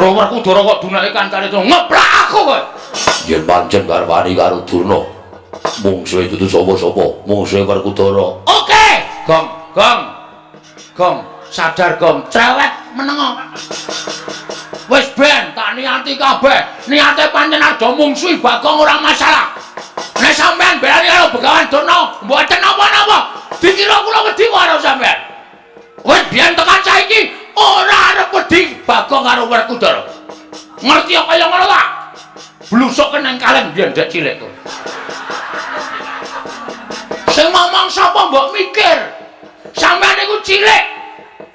Ndara Werkudara kok dunake kancane to ngeplak aku kowe. Yen pancen garwani karo Durna, mungsuhe dudu sapa-sapa, mungsuhe Werkudara. Oke, Gong, Gong. Gong, sadar Gong, cerewet menengo. Wis ben tak niati kabeh. Niate pancen aja mungsuhi Bagong ora masalah. Nek sampean belani karo Begawan Durna, mboten napa-napa. Dikira kula wedi karo sampean. Wis biyen tekan saiki ora arep wedi Bagong karo Werkudara. Ngerti kaya ngono ta? Blusuk nang kaleng biyen dek cilik ku. Sing ngomong sapa mbok mikir? Sampeyan niku cilik.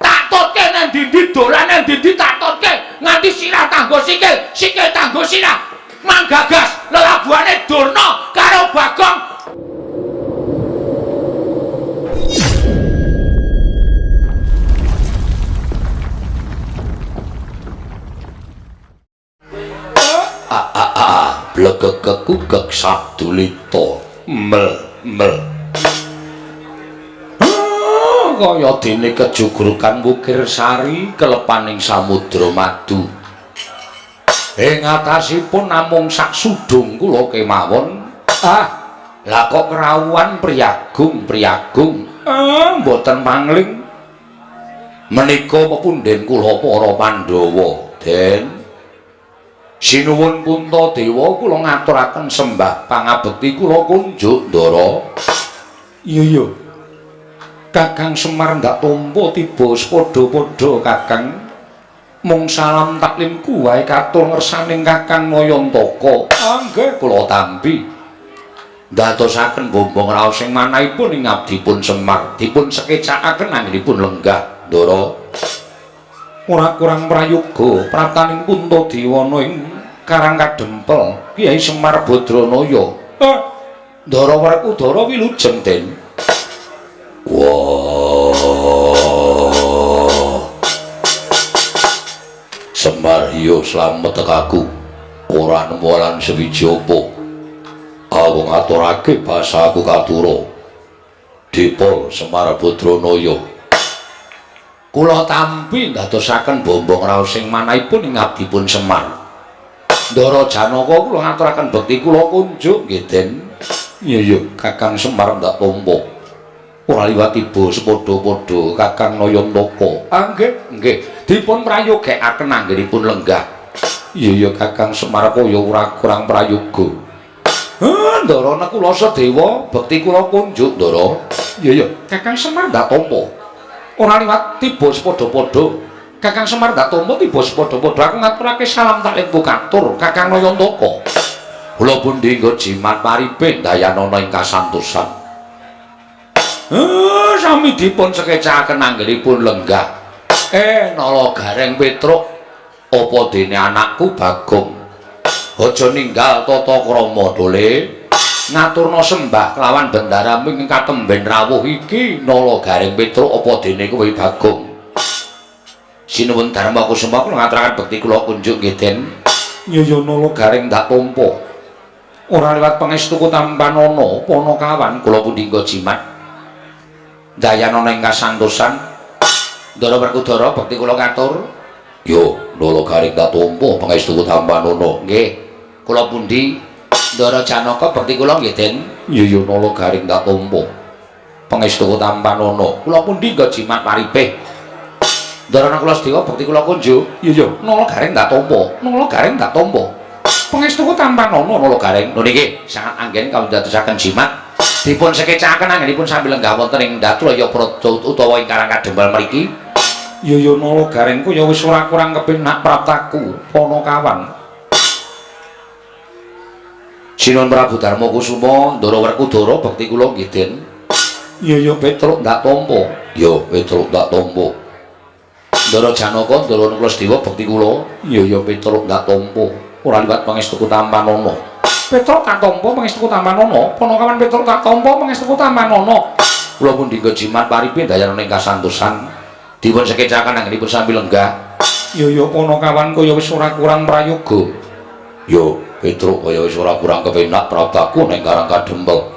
Tak totke nang ndi-ndi dolan nang ndi-ndi tak totke nganti sirah tanggo sikil, sikil tanggo sirah. Manggagas lelabuhane Durna karo Bagong. Blegegegugeg sabdulita mel mel. Kaya dene kejugrukan Wukir Sari kelepaning samudra madu. Ing atasipun namung sak sudung kula kemawon. Ah, lah kok kerawuhan priyagung priyagung. Ah, mboten mangling. Menika pepundhen kula para Pandhawa, Den. Sinuwun Puntadewa kula ngaturaken sembah pangabekti kula kunjuk Ndara. Iya iya. Kakang Semar ndak tampa tiba padha-padha Kakang. Mung salam taklimku wae katur ngersaning Kakang Nayantaka. Ah nggih kula tampi. Ndadosaken bombong raos sing manahipun ing abdipun Semar dipun sekecakaken anggenipun lenggah Ndara. Ora kurang prayoga praptaning Puntadewana ing Karang Kadempel Kyai Semar Badranaya. Ndara Werkudara wilujeng Den. Wah. Semar yo slamet tekaku. Ora nemu lan sewiji apa. Aku ngaturake basaku katura. Dipol Semar Badranaya. Kula tampi ndadosaken bombong raos sing manahipun ing abdipun Semar. Ndara Janaka kula ngaturaken bekti kula kunjuk nggih Den. Iya iya Kakang Semar ndak tampa. Ora liwat tiba sepadha-padha Kakang Nayantaka. Ah nggih, nggih. Dipun prayogekaken anggenipun lenggah. Iya iya Kakang Semar kaya ora kurang prayoga. Ah, Ndara Nakula Sadewa, bekti kula kunjuk Ndara. Iya iya, Kakang Semar ndak tampa. Ora liwat tiba sepadha-padha. Kakang Semar ndak tampa tiba sepadha-padha. Aku ngaturake salam taklim katur Kakang Nayantaka. Kula pundi nggo jimat paripe ndayanana ing kasantosan. Sami dipun sekecakaken anggenipun lenggah. Nala Gareng Petruk, apa dene anakku Bagong? Aja ninggal tata krama dole. Ngaturna sembah kelawan bendaramu ing katemben rawuh iki Nala Gareng Petruk apa dene kowe Bagong? Sinuwun Darma Kusuma kula ngaturaken bekti kula kunjuk nggih Den. Iya ya Nala Gareng ndak tampa. Ora liwat pangestuku tampanana Panakawan kula pundi nggo jimat. Dayanana ing kasantosan. Ndara Werkudara bekti kula katur. Yo, Nala Gareng tak tampa pangestuku tampanana. Nggih. Kula pundi Ndara Janaka bekti kula nggih Den. Iya ya Nala Gareng tak tampa pangestuku tampanana. Kula pundi nggo jimat paripih. Ndara Nakula Sadewa bekti kula kunjuk. Iya ya, Nala Gareng tak tampa. Nala Gareng tak tampa. Pangestuku tampanana Nala Gareng. Lho niki sangat anggen kawundadosaken jimat. Dipun sekecakaken anggenipun sambi lenggah wonten ing Datulaya Praja utawa ing Karang Kadempel mriki. Iya ya Nala Garengku ya wis ora kurang kepenak praptaku Panakawan. Sinuwun Prabu Darma Kusuma, Ndara Werkudara bekti kula nggih Den. Iya ya Petruk ndak tampa. Ya Petruk ndak tampa. Ndara Janaka, Ndara Nakula Sadewa bekti kula. Iya ya Petruk ndak tampa. Ora liwat pangestuku tampanana. Petruk tak tampa pangestuku tampanana. Panakawan Petruk tak tampa pangestuku tampanana. Kula pundi nggo jimat paripe ndayanana ing kasantosan. Dipun sekecaken anggenipun sami lenggah. Iya ya Panakawan kaya wis ora kurang prayoga. Ya Petruk kaya wis ora kurang kepenak praptaku ning Karang Kadempel.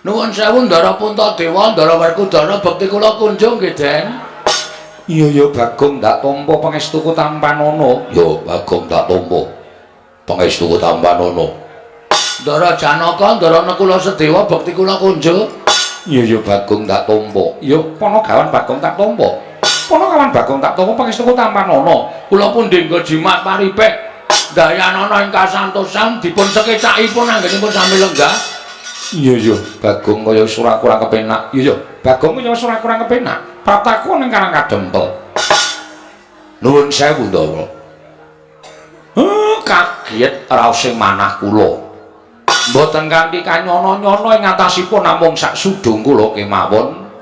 Nuwun sewu Ndara Puntadewa, Ndara Werkudara bekti kula kunjung nggih Den. Iya ya Bagong ndak tampa pangestuku tampanana. Ya Bagong ndak tampa pangestuku tampanana. Ndara Janaka, Ndara Nakula Sedewa, bekti kula kunjuk. Iya ya Bagong ndak tampa. Ya Panagawan Bagong tak tampa. Panagawan Bagong tak tampa pangestuku tampanana. Kula pun dinggo jimat paripek. Dayanana ing kasantosan dipun sekecakipun anggenipun sami lenggah. Iya ya Bagong kaya wis ora kurang kepenak. Iya ya Bagong kaya wis ora kurang kepenak. Prataku ning Karang Kadempel. Nuwun sewu, Ndara. Kaget raos sing manah kula. Mboten kanthi kanyono-nyono ing atasipun namung sak sudung kula kemawon.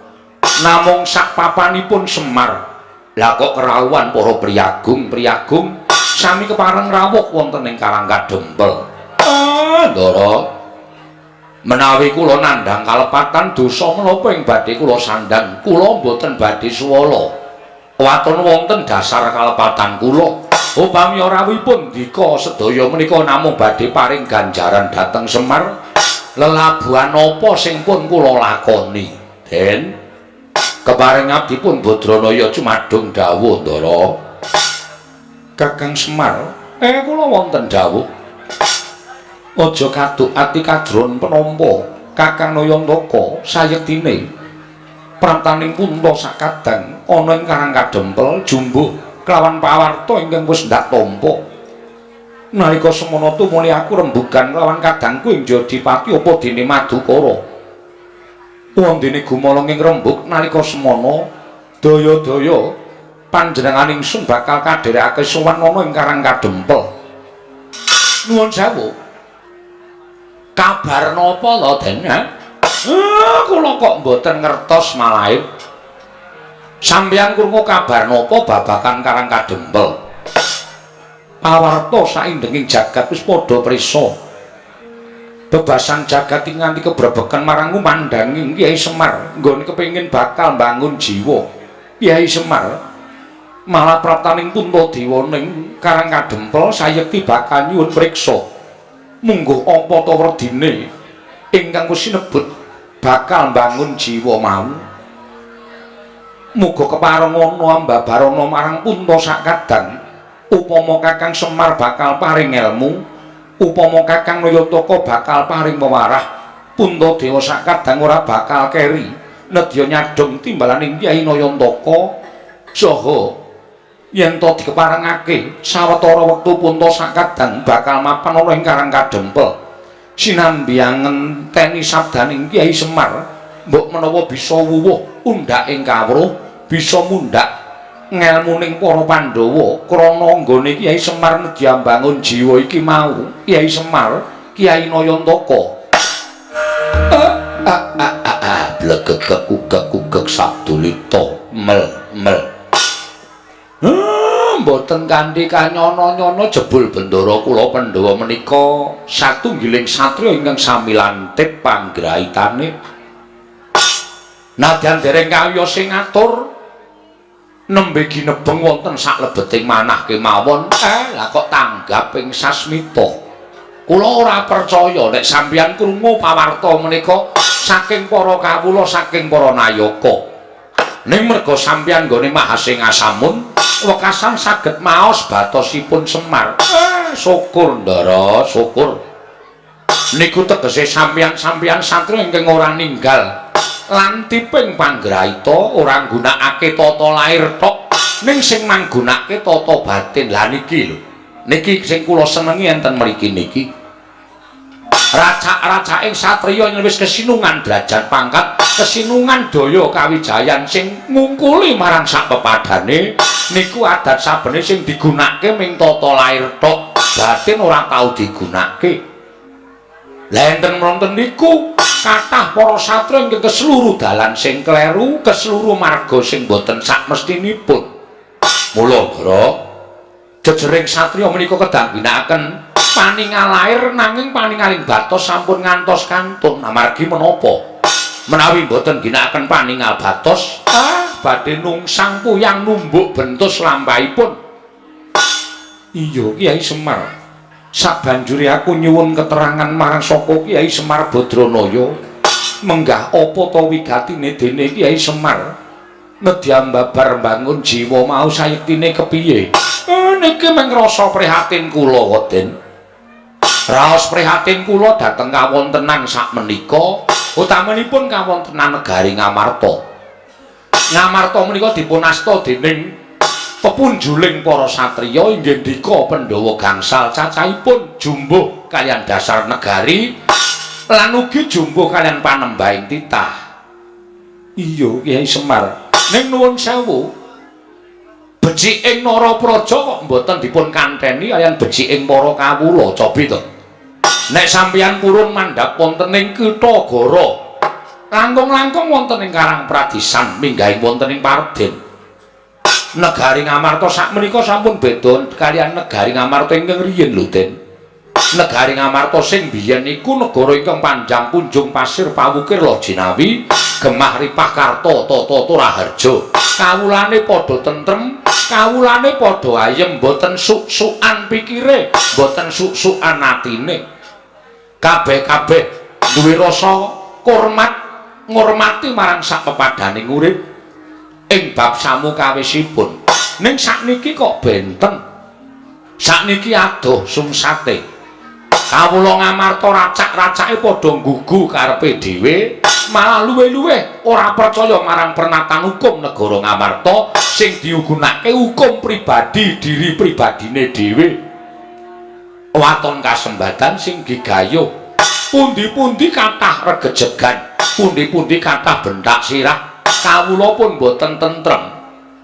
Namung sak papanipun Semar. Lah kok kerawuhan para priyagung-priyagung sami kepareng rawuh wonten ing Karang Kadempel. Ah, Ndara. Menawi kula nandhang kalepatan dosa menapa ing badhe kula sandhang, kula mboten badhe suwala. Waton wonten dasar kalepatan kula. Upami rawuhipun ndika sedaya menika namung badhe paring ganjaran dhateng Semar, lelabuhan apa sing pun kula lakoni? Den keparing abdipun Badranaya cumadung dawuh, Ndara. Kakang Semar, kula wonten dawuh. Aja kaduk ati kadron penampa Kakang Nayantaka sayektine praptaning punta sakadang ana ing Karang Kadempel jumbuh kelawan pawarta ingkang wis ndak tampa. Nalika semana tumuli aku rembugan kelawan kadangku ing Jodipati apa dene Madukara. Wondene gumaleng ing rembug nalika semana daya-daya panjenengan ingsun bakal kadherekake sowan ana ing Karang Kadempel. Nuwun sewu. Kabar napa lho, Den? Kula kok mboten ngertos malahe. Sampeyan krungu kabar napa babagan Karang Kadempel? Pawarta saindenging jagat wis padha prisa. Bebasan jagat iki nganti kebrebeken marang ngumandhanging Kyai Semar nggone kepengin bakal mbangun jiwa. Kyai Semar malah praptaning Puntadewa ning Karang Kadempel sayekti bakal nyuwun priksa. Mungguh apa ta werdine ingkang wis sinebut bakal mbangun jiwa mau. Muga kepareng ana ambabarana marang punta sakadang. Upama Kakang Semar bakal paring elmu, upama Kakang Nayantaka bakal paring pewarah, Puntadewa sakadang ora bakal keri nedya nyadhong timbalaning Kyai Nayantaka. Saha yen to dikeparengake sawetara wektu punta sakadang bakal mapan ana ing Karang Kadempel. Sinambi ngenteni sabdaning Kyai Semar, mbok menawa bisa wuwuh undhak ing kawruh, bisa mundhak ngelmuning para Pandhawa krana nggone Kyai Semar nedya mbangun jiwa iki mau. Kyai Semar, Kyai Nayantaka. Blegegek ugek-ugek sabdulita mel mel. Mboten kanthi kanyono-nyono jebul bendara kula Pandhawa menika satunggiling satriya ingkang sami lantip panggraitane. Nadyan dereng kawiyos sing ngatur nembe ginebeng wonten saklebeting manah kemawon. Lah kok tanggap ing sasmita. Kula ora percaya nek sampeyan krungu pawarta menika saking para kawula, saking para nayaka. Ning merga sampeyan nggone Mahasingasamun wekasan saged maos batosipun Semar. Syukur Ndara, syukur. Niku tegese sampeyan-sampeyan satriya ingkang ora ninggal lantiping panggraita, ora nggunakake tata lair tok, ning sing manggunakake tata batin. Lah niki lho. Niki sing kula senengi enten mriki niki. Racak-racaking satriya yen wis kesinungan derajat pangkat, kesinungan daya kawijayan sing ngungkuli marang sak pepadane, niku adat sabene sing digunakake ming tata lair tok, batin ora tau digunakake. Lah enten wonten niku kathah para satriya ingkang keseluruh dalan sing kleru, keseluruh marga sing boten sakmestinipun. Mula, Ndara, jejering satriya menika kedah ginakaken paningal lair nanging paningaling batos sampun ngantos kantun. Amargi menapa? Menawi boten ginakaken paningal batos, badhe nungsang puyang numbuk bentus lampahipun. Iya, Kyai Semar. Sabanjure aku nyuwun keterangan marang saka Kyai Semar Badranaya. Menggah apa ta wigatine dene Kyai Semar Nedya babar bangun jiwa mau sayektine kepiye? Niki mung rasa prihatin kula kok, Den. Raos prihatin kula dhateng kawontenan sakmenika, utamanipun kawontenan negari Ngamarta. Ngamarta menika dipun asta dening pepunjuling para satriya inggih ndika Pandhawa gangsal cacahipun jumbuh kaliyan dasar negari lan ugi jumbuh kaliyan panembahing titah. Iya, Kyai Semar. Ning nuwun sewu. Beciking Narapraja kok mboten dipun kanteni kaliyan beciking para kawula, cobi to. Nek sampeyan purun mandhap wonten ing Kitha Gara, langkung-langkung wonten ing Karang Pradisan minggahing wonten ing Parden. Negari Ngamarta sakmenika sampun beda kaliyan negari Ngamarta ingkang riyin lho, Den. Negari Ngamarta sing biyen iku negara ingkang panjang punjung pasir pawukir Lojinawi, gemah ripah karta tata raharja. Kawulane padha tentrem, kawulane padha ayem, mboten suk-sukan pikire, mboten suk-sukan atine. Kabeh-kabeh duwe rasa hormat ngurmati marang sak pepadaning urip ing bab samukawisipun. Ning sakniki kok benten. Sakniki adoh sungsate. Kawula Ngamarta racak-racake padha nggugu karepe dhewe, malah luwih-luwih ora percaya marang pernatan hukum negara Ngamarta sing diugunake hukum pribadi diri pribadine dhewe. Waton kasembadan sing gigayuh. Pundi-pundi kathah regejegan, pundi-pundi kathah bentak sirah, kawula pun boten tentrem.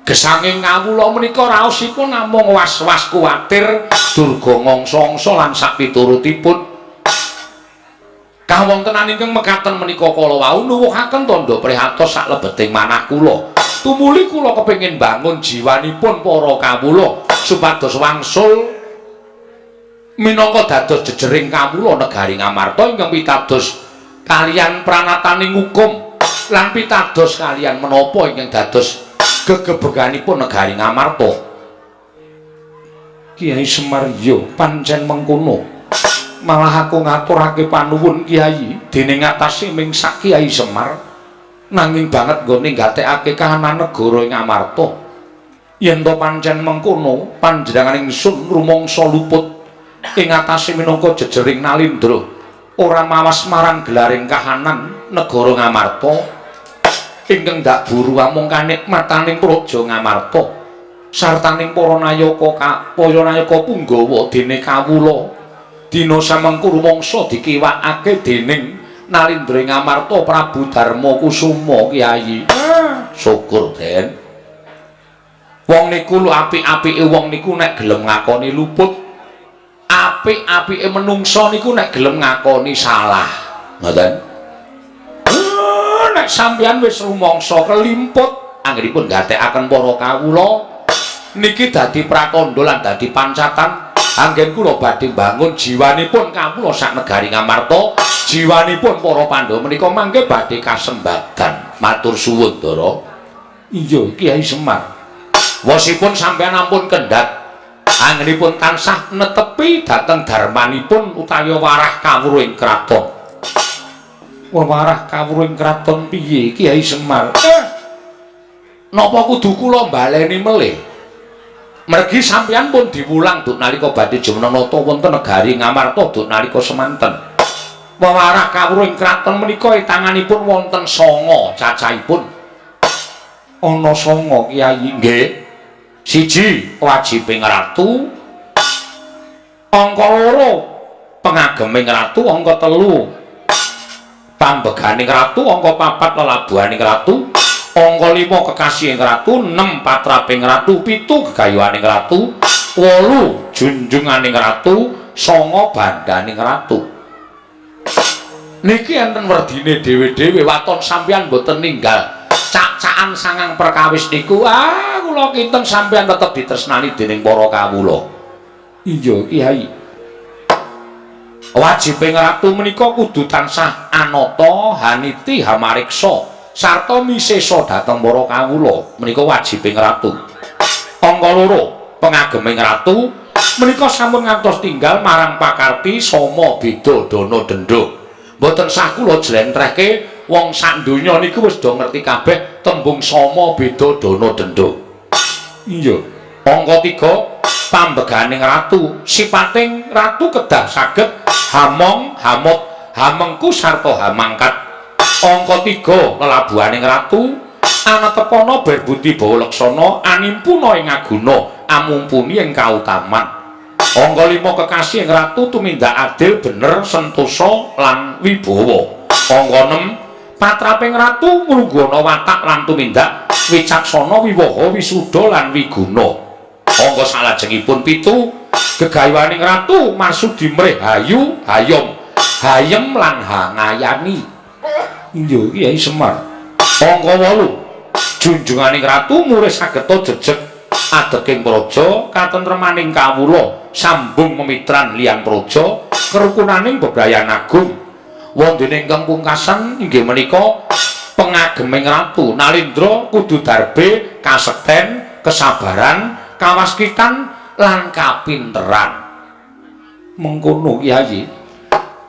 Gesanging kawula menika raosipun namung was-was kuwatir durga ngangsa-angsa lan sapiturutipun. Kawontenan ingkang mekaten menika kala wau nuwuhaken tandha prihatos saklebeting manah kula. Tumuli kula kepengin bangun jiwanipun para kawula supados wangsul minangka dados jejering kawula negari Ngamarta ingkang pitados kaliyan pranataning hukum lan pitados kaliyan menapa ingkang dados gegebeganipun negari Ngamarta. Kiai Semar, yo pancen mengkono. Malah aku ngaturake panuwun Kiai dene ngatasé ming sak Kiai Semar nanging banget nggone gatekake kahanan negara ing Ngamarta. Yen to pancen mengkono, panjenengan ingsun rumangsa luput ing atase minangka jejering Nalindra ora mawas marang gelaring kahanan negara Ngamarta ingkang ndak buru amung kanikmataning praja Ngamarta sartaning para nayaka para nayaka punggawa dene kawula dina samengku rumangsa dikiwakake dening Nalindra Ngamarta Prabu Darma Kusuma. Kyai, syukur, Den. Wong niku lho, apik-apike wong niku nek gelem ngakoni luput. Apik-apike menungsa niku nek gelem ngakoni salah. Ngoten. Nek sampeyan wis rumangsa kelimput anggenipun gatekaken para kawula niki dadi pratandha lan dadi pancatan anggen kula badhe bangun jiwanipun kawula sak negari Ngamarta, jiwanipun para Pandhawa menika mangke badhe kasembadan. Matur suwun, Ndara. Iya, Kyai Semar. Wosipun sampeyan ampun kendhat anggenipun tansah netepi dhateng darmanipun utawi warah kawruh ing kraton. Warah kawruh ing kraton piye, Kyai Semar? Napa kudu kula baleni melih? Mergi sampeyan pun diwulang duk nalika badhe jumeneng nata wonten negari Ngamarta duk nalika semanten. Wewarah kawruh ing kraton menika tanganipun wonten 9 cacahipun. Ana 9, Kyai? Nggih. Siji, wajibing ratu. Angka 2, pengageming ratu, angka 3 pambeganing ratu, angka 4 lelabuhaning ratu, angka 5 kekasihing ratu, 6 patraping ratu, 7 gegayuhaning ratu, 8 junjunganing ratu, 9 bandaning ratu. Niki enten werdine dhewe-dhewe. Waton sampeyan mboten ninggal cak-cakan sangang perkawis niku, ah, kula kinten sampeyan tetep ditresnani dening para kawula. Iya, Kyai. Wajibing ratu menika kudu tansah anata haniti hamariksa sarta misesa dhateng para kawula menika wajibing ratu. Angka 2, pengageming ratu menika sampun ngantos tinggal marang pakarti sama beda dana denda. Mboten sah kula jlentrehke. Wong sak donya niku wis do ngerti kabeh tembung sama beda dana denda. Iya. Angka 3 pambeganing ratu, sipating ratu kedah saged hamong, hamot, hamengku sarta hamangkat. Angka 3 lelabuhaning ratu anatepana berbudi bawa laksana animpuna ing aguna amumpuni ing kautaman. Angka 5 kekasih ing ratu tumindak adil bener sentosa lan wibawa. Angka 6 patraping ratu nglungguhana watak lan tumindak wicaksana wiwaha wisuda lan wiguna. Angka salajengipun 7 gegayuhaning ratu marsudi mrih hayu hayom hayem lan hangayani. Iya, Kyai Semar. Angka 8 junjunganing ratu murih sageta jejeg adeking praja katentremaning kawula sambung memitran liyan praja kerukunaning bebrayan agung. Wondene ingkang pungkasan inggih menika pengageming ratu Nalindra kudu darbe kasekten, kesabaran, kawaskitan lan kapinteran. Mengkono Kyai.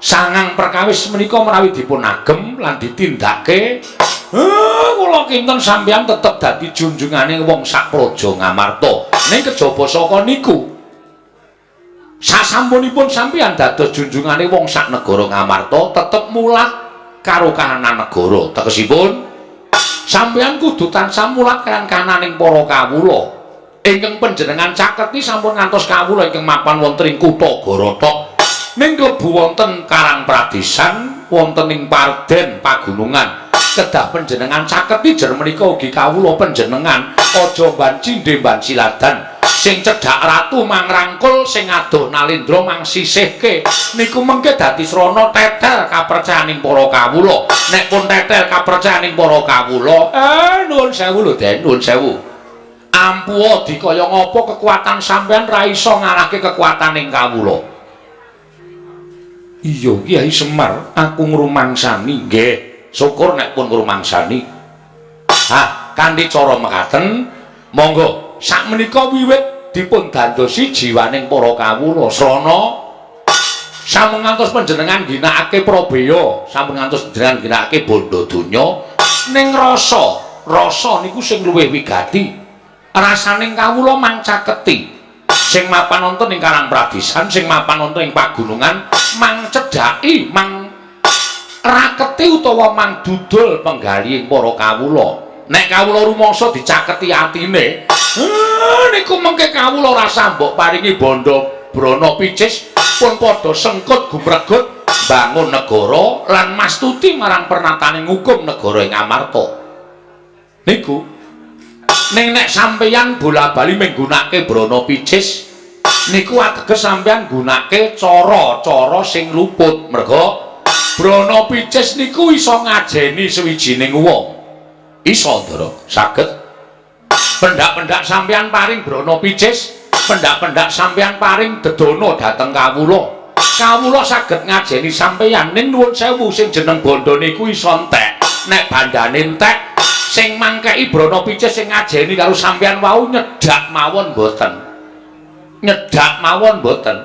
Sangang perkawis menika menawi dipun agem lan ditindakake, kula kinten sampeyan tetep dadi junjungane wong sak praja Ngamarta. Ning kejaba saka niku, sasampunipun sampeyan dados junjungane wong sak negara Ngamarta, tetep mulat karo kahanan negara. Tegesipun sampeyan kudu tansah mulat kaliyan kahananing para kawula. Ingkang panjenengan caketi sampun ngantos kawula ingkang mapan wonten ing kutha Gorothok. Ning klebu wonten Karang Pradesan, wonten ing Parden pagunungan. Kedah panjenengan caketi jer menika ugi kawula panjenengan aja mban cindhe mban siladan. Sing cedhak ratu mangrangkul, sing adoh Nalindra mangsisihke. Niku mengke dadi srana tetel kapercayaning para kawula. Nek pun tetel kapercayaning para kawula, nuwun sewu lho Den, nuwun sewu. Ampuha dikaya ngapa kekuatan sampean ra iso ngalahke kekuataning kawula. Iya, Kyai Semar, aku ngrumangsani. Nggih, syukur nek pun ngrumangsani. Hah, kanthi cara mekaten, monggo sakmenika wiwit dipun dandosi jiwaning para kawula. Srana sampun ngantos panjenengan ginakake prabeya, sampun ngantos panjenengan ginakake bondo donya, ning rasa, rasa niku sing luwih wigati. Rasaning kawula mangcaketi. Sing mapan wonten ing Karang Pradesan, sing mapan wonten ing pagunungan, mang cedhaki, mang raketi utawa mang dudul penggalihing para kawula. Nek kawula rumangsa dicaketi atine, niku mengke kawula rasa mbok paringi bondo brana picis pun padha sengkut gumregut bangun negara lan mastuti marang pernataning hukum negara ing Amarta. Niku ning nek sampeyan bola-bali menggunakake brana picis niku ateges sampeyan nggunakake cara-cara sing luput. Merga brana picis niku iso ngajeni suwijining wong. Iso, Ndara, saged. Pendak-pendak sampeyan paring brana picis, pendak-pendak sampeyan paring dedana dhateng kawula. Kawula saged ngajeni sampeyan, ning nuwun sewu sing jeneng bondo niku iso entek. Nek bandane entek, sing mangkeki brana picis sing ngajeni karo sampeyan wau nyedak mawon mboten. Nyedak mawon mboten.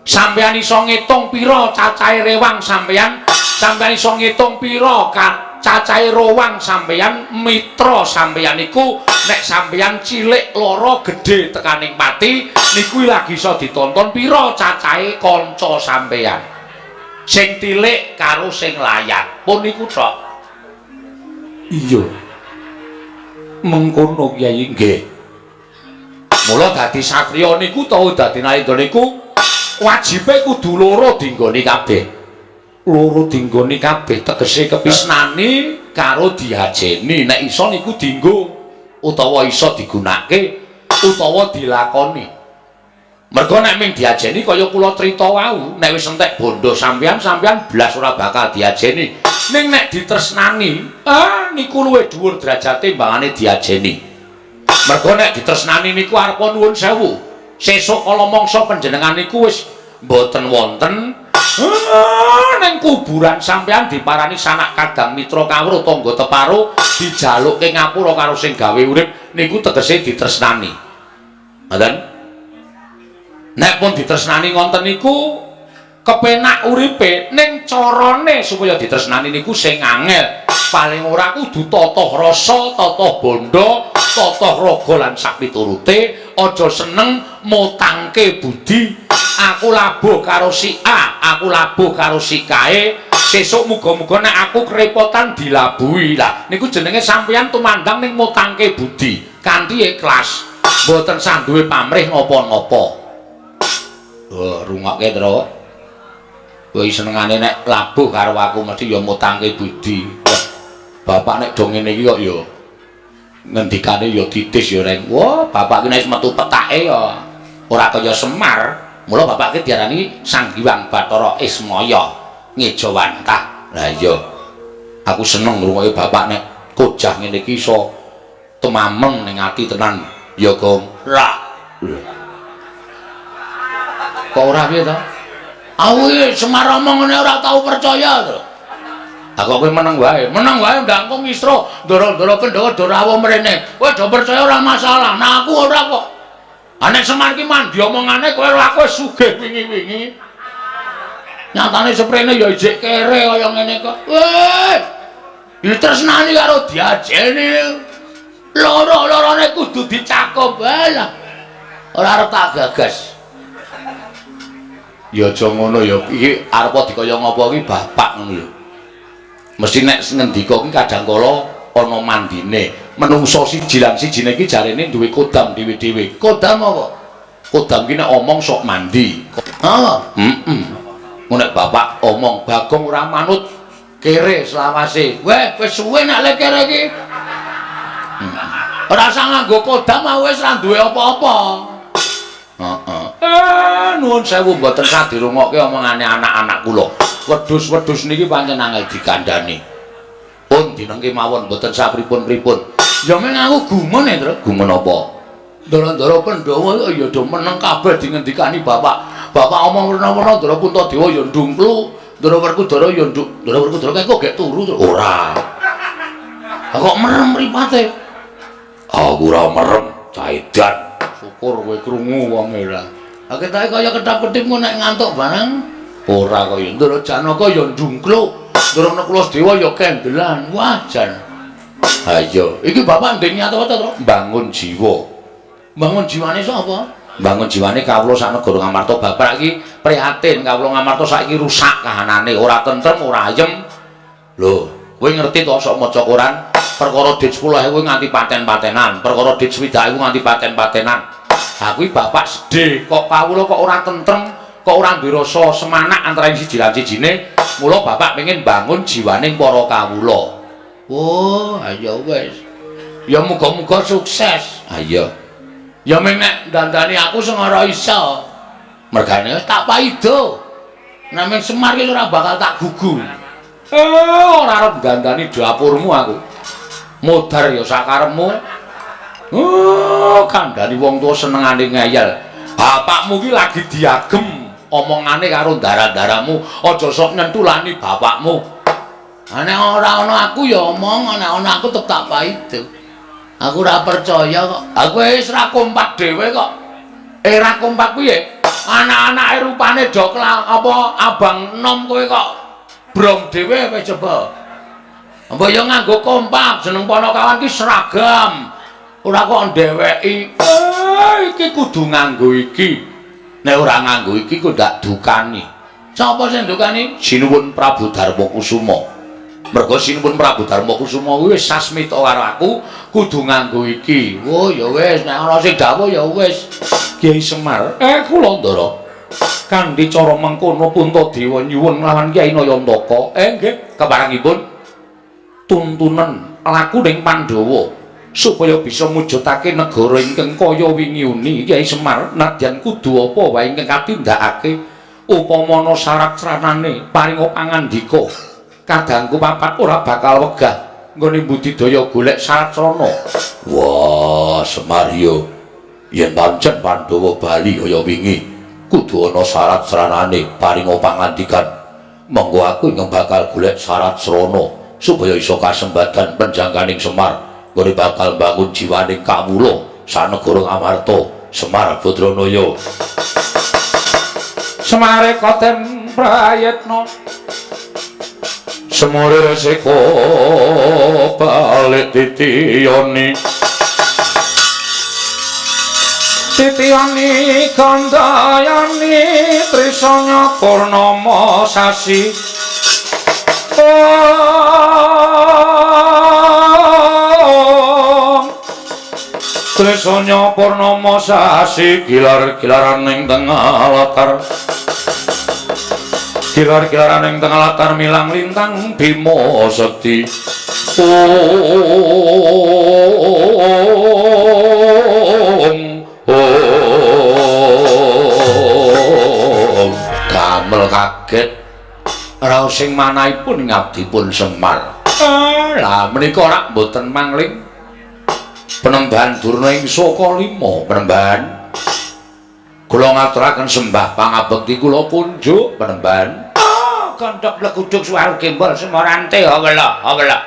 Sampeyan iso ngitung pira cacahe rewang sampeyan, sampeyan iso ngitung pira cacahe rowang sampeyan, mitra sampeyan iku nek sampeyan cilik lara gedhe tekaning pati niku lagi iso ditonton pira cacahe kanca sampeyan. Sing tilik karo sing layat. Pun niku tok. Iya. Mengkono Kyai nggih. Mula dadi satriya niku utawa dadi nalindra niku wajibe kudu loro dinggoni kabeh. Loro dinggoni kabeh tegese kepisnani karo diajeni. Nek iso niku dinggo utawa iso digunakake utawa dilakoni. Mergo nek ming diajeni kaya kula crita wau, nek wis entek bondo sampeyan, sampeyan blas ora bakal diajeni. Ning nek ditresnani, niku luwih dhuwur derajate mbangane diajeni. Mergo nek ditresnani niku arepa nuwun sewu. Sesuk kala mangsa panjenengan niku wis mboten wonten, ning kuburan sampeyan diparani sanak kadang mitra kawruh tangga teparo dijalukke ngapura karo sing gawe urip niku tegese ditresnani. Ngoten? Nek pun ditresnani ngonten niku Kepenak uripe ning carane supaya ditresnani niku sing angel. Paling ora kudu tata rasa, tata bandha, tata raga lan sapiturute. Aja seneng mutangke budi. Aku labuh karo si A, aku labuh karo si kae, sesuk muga-muga nek aku kerepotan dilabuhi. Lah niku jenenge sampeyan tumandang ning mutangke budi kanthi ikhlas, mboten sah duwe pamrih napa-napa. Oh, rungokke, Tru. Kowe senengane nek labuh karo aku mesti ya mutangke budi. Wah, bapak nek do ngene iki kok ya ngendikane ya titis ya, Reng. Wah, bapak ki nek metu petake ya ora kaya Semar. Mula bapak ki diarani Sang Hyang Bathara Ismaya ngejawantah. Lah iya. Aku seneng ngrungokke bapak nek kojah ngene iki iso temameng ning ati tenan. Ya, Gong. Ra. Kok ora piye to? Aku iki Semar omong ngene ora tau percaya to. Lah kok kowe meneng wae? Meneng wae ndangkung ngisro, ndoro-ndoro Pandhawa do rawuh mrene. Kowe do percaya ora masalah. Nah aku ora kok. Ah nek Semar ki mandi omongane kowe ora, aku sugih wingi-wingi. Nyatane seprene ya ijik kere kaya ngene kok. Weh. Ditresnani karo diajeni. Loro-lorone kudu dicakup. Lah. Ora arep tak gagas. Ya aja ngono ya. Iki arep dikaya ngapa iki bapak ngono lho. Mesti nek ngendika ki kadang kala ana mandine. Menungso siji lan sijine iki jarene duwe kodam dhewe-dhewe. Kodam apa? Kodam ki nek omong sok mandi. Ha, heeh. Nek bapak omong Bagong ora manut kere selawase. Weh, wis suwe nek le kere iki. Ora usah nganggo kodam, wis ora duwe apa-apa. Heeh. Nuwun sewu mboten sah dirungokke omongane anak-anak kula. Wedhus-wedhus niki pancen angel dikandhani. Pun dinengke mawon mboten sah pripun-pripun. Ya meng aku gumun e, Tru. Gumun apa? Ndara-ndara Pandhawa ya do meneng kabeh dingendikani bapak. Bapak omong werna-werna, Ndara Puntadewa ya ndungklu, Ndara Werkudara ya nduk. Ndara Werkudara kae kok gek turu, Tru? Ora. Lah kok merem mripate? Aku ora merem, caidan. Syukur kowe krungu wong ora. Lah ketoke kaya ketap-ketip ngono nek ngantuk barang. Ora kaya Ndara Janaka ya ndungkluk. Ndara Nakula Dewa ya kendelan. Wah, jan. Ha iya, iki bapak ndek niat apa to, Tru? Bangun jiwa. Bangun jiwane sapa? Bangun jiwane kawula sak negara Ngamarta. Bapak iki prihatin kawula Ngamarta saiki rusak kahanane, ora tentrem, ora ayem. Lho, kowe ngerti to sok maca koran, perkara dit 10.000 nganti paten-patenan, perkara dit 60.000 nganti paten-patenan. Ha kuwi bapak sedih, kok kawula kok ora tentrem, kok ora duwe rasa semanak antara siji lan sijine. Mula bapak pengen bangun jiwaning para kawula. Oh, ayo wis. Ya muga-muga sukses. Ha iya. Ya meng nek dandani aku sing ora iso. Mergane wis tak paido. Nek meng Semar ki ora bakal tak gugu. Ora arep dandani dapurmu aku. Modar ya sakarepmu. Oh, kandhani wong tuwa senengane ngeyel. Bapakmu ki lagi diagem omongane karo ndara-ndaramu, aja sok nyentulani bapakmu. Ha nek ora ana aku ya omong, nek ana aku tetep tak paido. Aku ora percaya kok. Aku wis ora kompak dhewe kok. Eh, ra kompak piye? Anak-anake rupane do apa abang enom, kowe kok brong dhewe wis coba. Mbok ya nganggo kompak, jeneng Ponokawan ki seragam. Ora kok ndeweki. Eh, iki kudu nganggo iki. Nek ora nganggo iki kok ndak dukani. Sapa sing dukani? Sinuwun Prabu Darma Kusuma. Mergo Sinuwun Prabu Darma Kusuma kuwi wis sasmita karo aku kudu nganggo iki. Oh ya wis, nek ana sing dawuh ya wis. Kyai Semar, eh kula Ndara. Kanthi cara mengkono Puntadewa nyuwun lawan Kyai Nayantaka. Eh nggih, keparengipun tuntunan laku ning Pandhawa supaya bisa mujudake negara ingkang kaya wingi uni. Kyai Semar, nadyan kudu apa wae ingkang katindakake, upama ana syarat sranane paringa pangandika, kadangku papat ora bakal wegah nggone budidaya golek syarat srana. Wah, Semar yo, yen pancen Pandhawa bali kaya wingi kudu ana syarat sranane paringa pangandikan. Monggo aku ingkang bakal golek syarat srana supaya iso kasembadan penjangkaning Semar nggone bakal mbangun jiwaning kawula sanegara Ngamarta. Semar Badranaya. Semare koten. prayitna semure resiko balik titiyoni titiyoni gandayani trisanya purnama sasi. Trisanya purnama sasi gilar-gilaran ing tengah latar gilar-gilaran ing tengah latar milang lintang bima sekti. Om om damel kaget raos sing manahipun ngabdipun Semar. Lah menika rak mboten mangling Penembahan Durna ing Saka 5 Penembahan. Kula ngaturaken sembah pangabekti kula kunjuk Penembahan. Oh, gondhok bleguduk suwaru gembol semorante awela awela.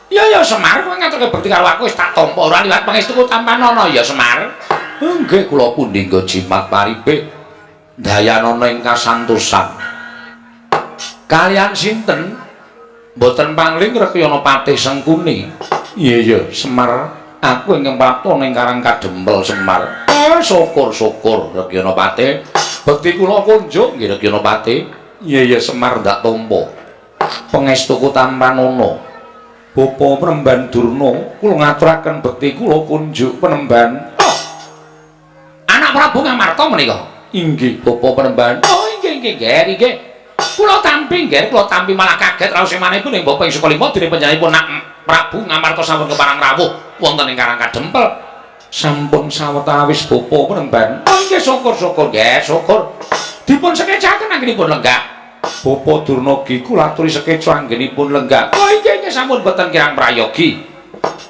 Ya ya Semar, kowe ngaturke bekti karo aku wis tak tampa ora liwat pangestuku tampanana ya Semar. Nggih kula pundi nggo jimat paripe dayanana ing kasantosan. Kalian sinten? Mboten pangling Rekyana Patih Sengkuni. Iya iya Semar, aku ingkang prapta ning Karang Kadempel Semar. Syukur-syukur Rekyana Patih. Bekti kula kunjuk nggih Rekyana Patih. Iya iya Semar ndak tampa. Pangestuku tampanana. Bapa Penemban Durna, kula ngaturaken bekti kula kunjuk Penemban. Oh. Anak Prabu Ngamarta menika? Inggih, Bapa Penemban. Oh, inggih inggih nggih inggih. Kula tampi nggih, kula tampi malah kaget raos manipun ing Bapa ing Sukalima dene panjenenganipun nak Prabu Ngamarta sampun keparang rawuh wonten ing Karang Kadempel. Sampun sawetawis Bapa Penemban. Oh inggih syukur-syukur nggih, syukur. Dipun sekecaken anggenipun lenggah. Bapa Durna gi kula aturi sekeca anggenipun lenggah. Oh inggih inggih sampun boten kirang prayogi.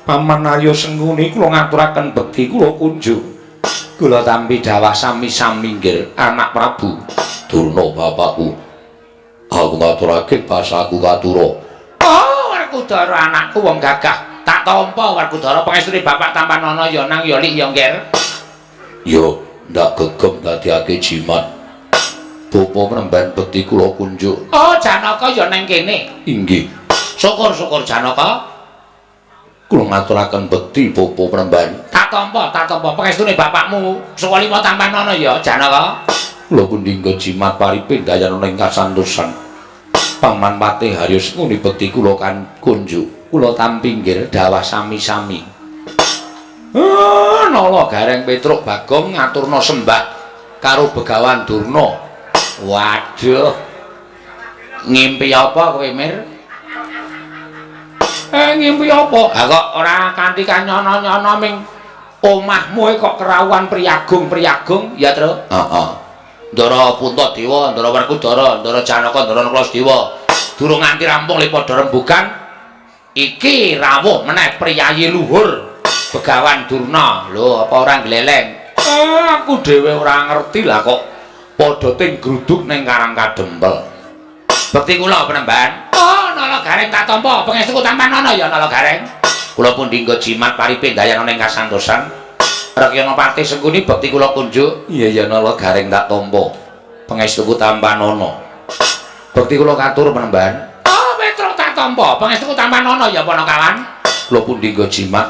Paman Arya Sengkuni kula ngaturaken bekti kula kunjuk. Kula tampi dawah sami-sami nggih anak Prabu Durna bapakku. Aku ngaturake basaku katura. Oh, Werkudara anakku wong gagah. Tak tampa Werkudara pangestune bapak tampanana ya nang ya lik ya ngger. Ya ndak gegem dadiake jimat. Bapa Penemban bekti kula kunjuk. Oh, Janaka ya nang kene. Inggih. Syukur-syukur Janaka. Kula ngaturaken bekti Bapa Penemban. Tak tampa, tak tampa pangestune bapakmu Sukalima tampanana ya Janaka. Kula pundi nggo jimat paripe dayanana ing kasantosan. Paman Patih Harya Sengkuni bekti kula kan kunjuk. Kula tampi nggih dawah sami-sami. Nala Gareng Petruk Bagong ngaturna sembah karo Begawan Durna. Waduh. Ngimpi apa kowe, Mir? Ngimpi apa? Ha kok ora kanthi kanyono-nyono ming omahmu kok kerawuhan priyagung-priyagung, ya, Tru? Heeh. Ndara Puntadewa, Ndara Werkudara, Ndara Janaka, Ndara Nakula. Durung nganti rampung le padha rembugan. Iki rawuh meneh priyayi luhur Begawan Durna. Lho, apa ora gleleng? Aku dhewe ora ngerti lah kok padha ting gruduk ning Karang Kadempel. Bekti kula Penemban. Oh, Nala Gareng tak tampa. Pangestuku tampanana ya Nala Gareng. Kula pundi nggo jimat paripe dayanana ing kasantosan. Rekyana Patih Sengkuni bekti kula kunjuk. Iya iya Nala Gareng tak tampa. Pangestuku tampanana. Bekti kula katur Penemban. Oh, Petruk tak tampa. Pangestuku tampanana ya Panakawan. Kula pundi nggo jimat.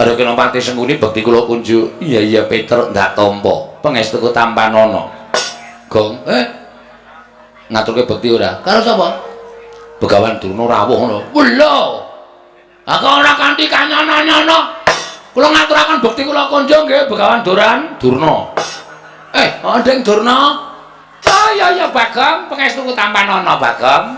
Rekyana Patih Sengkuni bekti kula kunjuk. Iya iya Petruk ndak tampa. Pangestuku tampanana. Gong, ngaturke bekti ora? Karo sapa? Begawan Durna rawuh ngono. Lho. Aku ora kanthi kanyono-nyono. Kula ngaturaken bekti kula kunjung nggih Begawan Duran Durna. Ndeng Durna. Oh iya iya Bagong, pangestuku tampanana Bagong.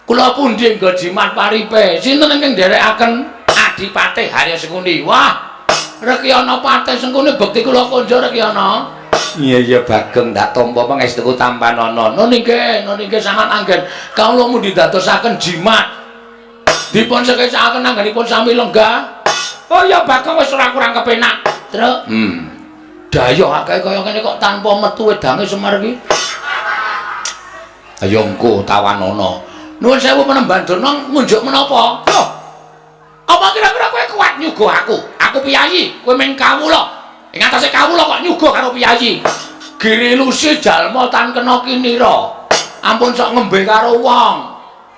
Kula pundi nggo jimat paripe? Sinten ingkang nderekaken Adipati Harya Sengkuni? Wah, Rekyana Patih Sengkuni bekti kula kunjung Rekyana. Iya iya Bagong ndak tampa pangestuku tampanana. Nun inggih, nun inggih sangat anggen. Kawula mundi dadosaken jimat. Dipun sekecakaken anggenipun sami lenggah. Oh iya Bagong wis ora kurang kepenak. Truk. Dayoh akeh kaya ngene kok tanpa metu wedange Semar iki. Ayo engko tawanana. Nuwun sewu Penemban Durna ngunjuk menapa? Loh. Apa kira-kira kowe kuat nyuguh aku? Aku piyayi, kowe mung kawula. Ing atase kawula kok nyuguh karo piyayi. Girilusi jalma tan kena kinira. Ampun sok ngembe karo wong.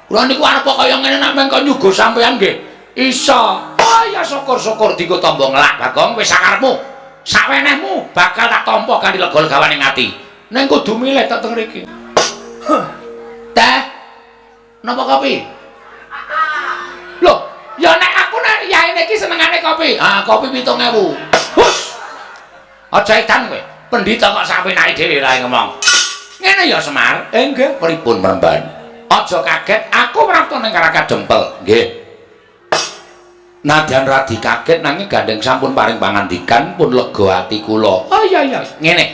Kula niku arep kaya ngene nek mengko nyuguh sampean nggih. Iso. Oh ya syukur-syukur dienggo tamba ngelak Bagong wis sakarepmu. Sawenehmu bakal tak tampa kanthi lega-legawaning ati. Ning kudu milih tek teng mriki. Teh. Napa kopi? Loh, ya nek aku nek yaene iki senengane kopi. Ah, kopi 7000. Hus. Aja edan kowe. Pendhita kok sapenake dhewe rae ngomong. Ngene ya Semar. Eh nggih, pripun Mremban? Aja kaget, aku prapta ning Karang Kadempel. Nggih. Nadyan radi kaget nanging gandeng sampun paring pangandikan pun lega ati kula. Oh iya iya, ngene.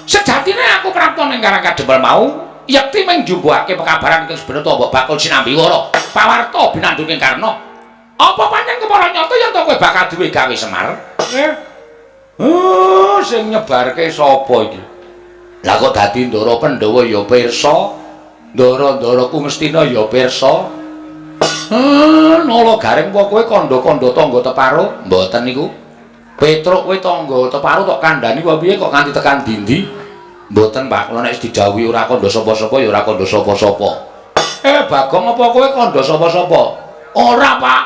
Sejatine aku prapta ning Karang Kadempel mau yekti mung njumbuhake pekabaran ing sebenata mbok bakul sinambi wara. Pawarta binandunging Karna. Apa pancen kepara nyata yen to kowe bakal duwe gawe Semar? Eh. Oh, sing nyebarke sapa iki? Lah kok dadi Ndara Pandhawa ya pirsa, Ndara-ndaraku Ngastina ya pirsa. Nala Gareng apa kowe kandha-kandha tangga teparo? Mboten niku. Petruk kowe tangga teparo tok kandhani apa piye kok nganti tekan dindi? Mboten, Pak. Kula nek didhawuhi ora kandha sapa-sapa ya ora kandha sapa-sapa. Eh, Bagong apa kowe kandha sapa-sapa? Ora, Pak.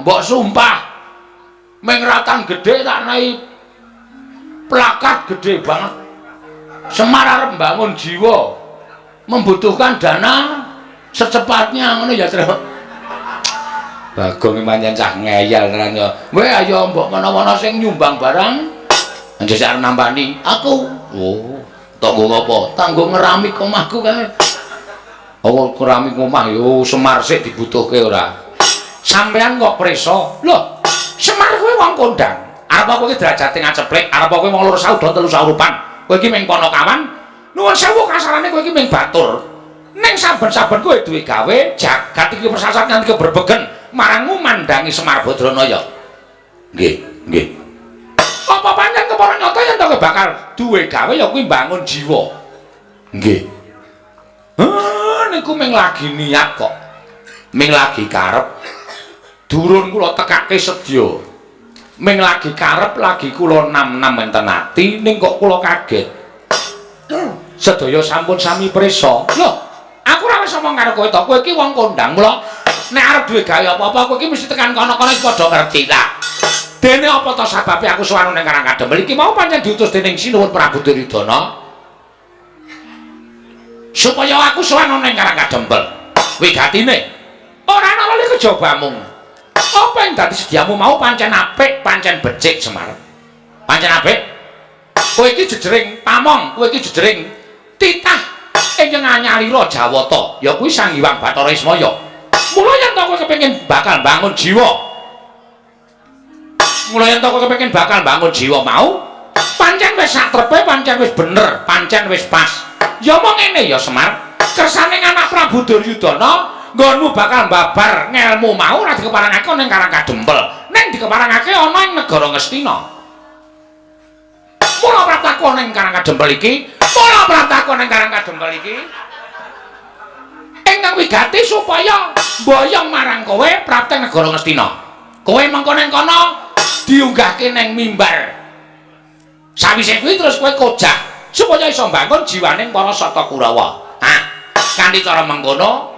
Mbok sumpah. Ming ratan gedhe tak naik plakat gede banget. Semar arep mbangun jiwa membutuhkan dana secepatnya ngono ya, Tru. Bagong iki pancen cah ngeyel tenan ya. Weh ayo mbok menawa sing nyumbang barang njajak arep nampani aku. Oh, tok nggo ngopo? Tanggo ngeramik omahku kae. Apa keramik omah yo Semar sik dibutuhke ora? Sampean kok preso? Loh, Semar kuwi wong kondang. Arep kowe iki derajate ngaceplik, arep kowe wong loro saudara telu saurupan. Kowe iki ming ponokawan. Nuwun sewu kasarane kowe iki ming batur. Ning saben-saben kowe duwe gawe, jagat iki persasat nganti keberbegen marangmu mandangi Semar Badranaya. Nggih, nggih. Apa pancen kepara nyata yen to kowe bakal duwe gawe ya kuwi mbangun jiwa. Nggih. Heh, niku ming lagi niat kok. Ming lagi karep. Durun kula tekake sedya. Ming lagi karep lagi kula nam-nam enten ati ning kok kula kaget. Sedaya sampun sami prisa. Loh, aku ora wis omong karo kowe to. Kowe iki wong kondang, mula nek arep duwe gawe apa-apa kowe iki mesti tekan kono-kono iki padha ngerti lah. Dene apa to sababe aku sowan ning Karang Kadempel iki mau pancen diutus dening Sinuwun Prabu Duryudana supaya aku sowan ning Karang Kadempel. Wigatine ora ana lali kejabamu. Apa yang dadi sediamu mau pancen apik, pancen becik Semar. Pancen apik. Kowe iki jejering pamong, kowe iki jejering titah ingkang anyalira Jawata, ya kuwi Sang Hyang Bathara Ismaya. Mula yen to kowe kepengin bakal bangun jiwa. Mula yen to kowe kepengin bakal bangun jiwa mau, pancen wis satrepe, pancen wis bener, pancen wis pas. Ya mong ngene ya Semar, kersane anak Prabu Duryudana nggonmu bakal babar ngelmu mau ora dikeparangake ning Karang Kadempel, ning dikeparangake ana ing negara Ngastina. Mula praptaku ning Karang Kadempel iki, mula praptaku ning Karang Kadempel iki ingkang wigati supaya mboyong marang kowe prapteng negara Ngastina. Kowe mengko ning kono diunggahke ning mimbar. Sawise kuwi terus kowe kojah supaya iso mbangun jiwaning para Sata Kurawa. Ha, kanthi cara mengkono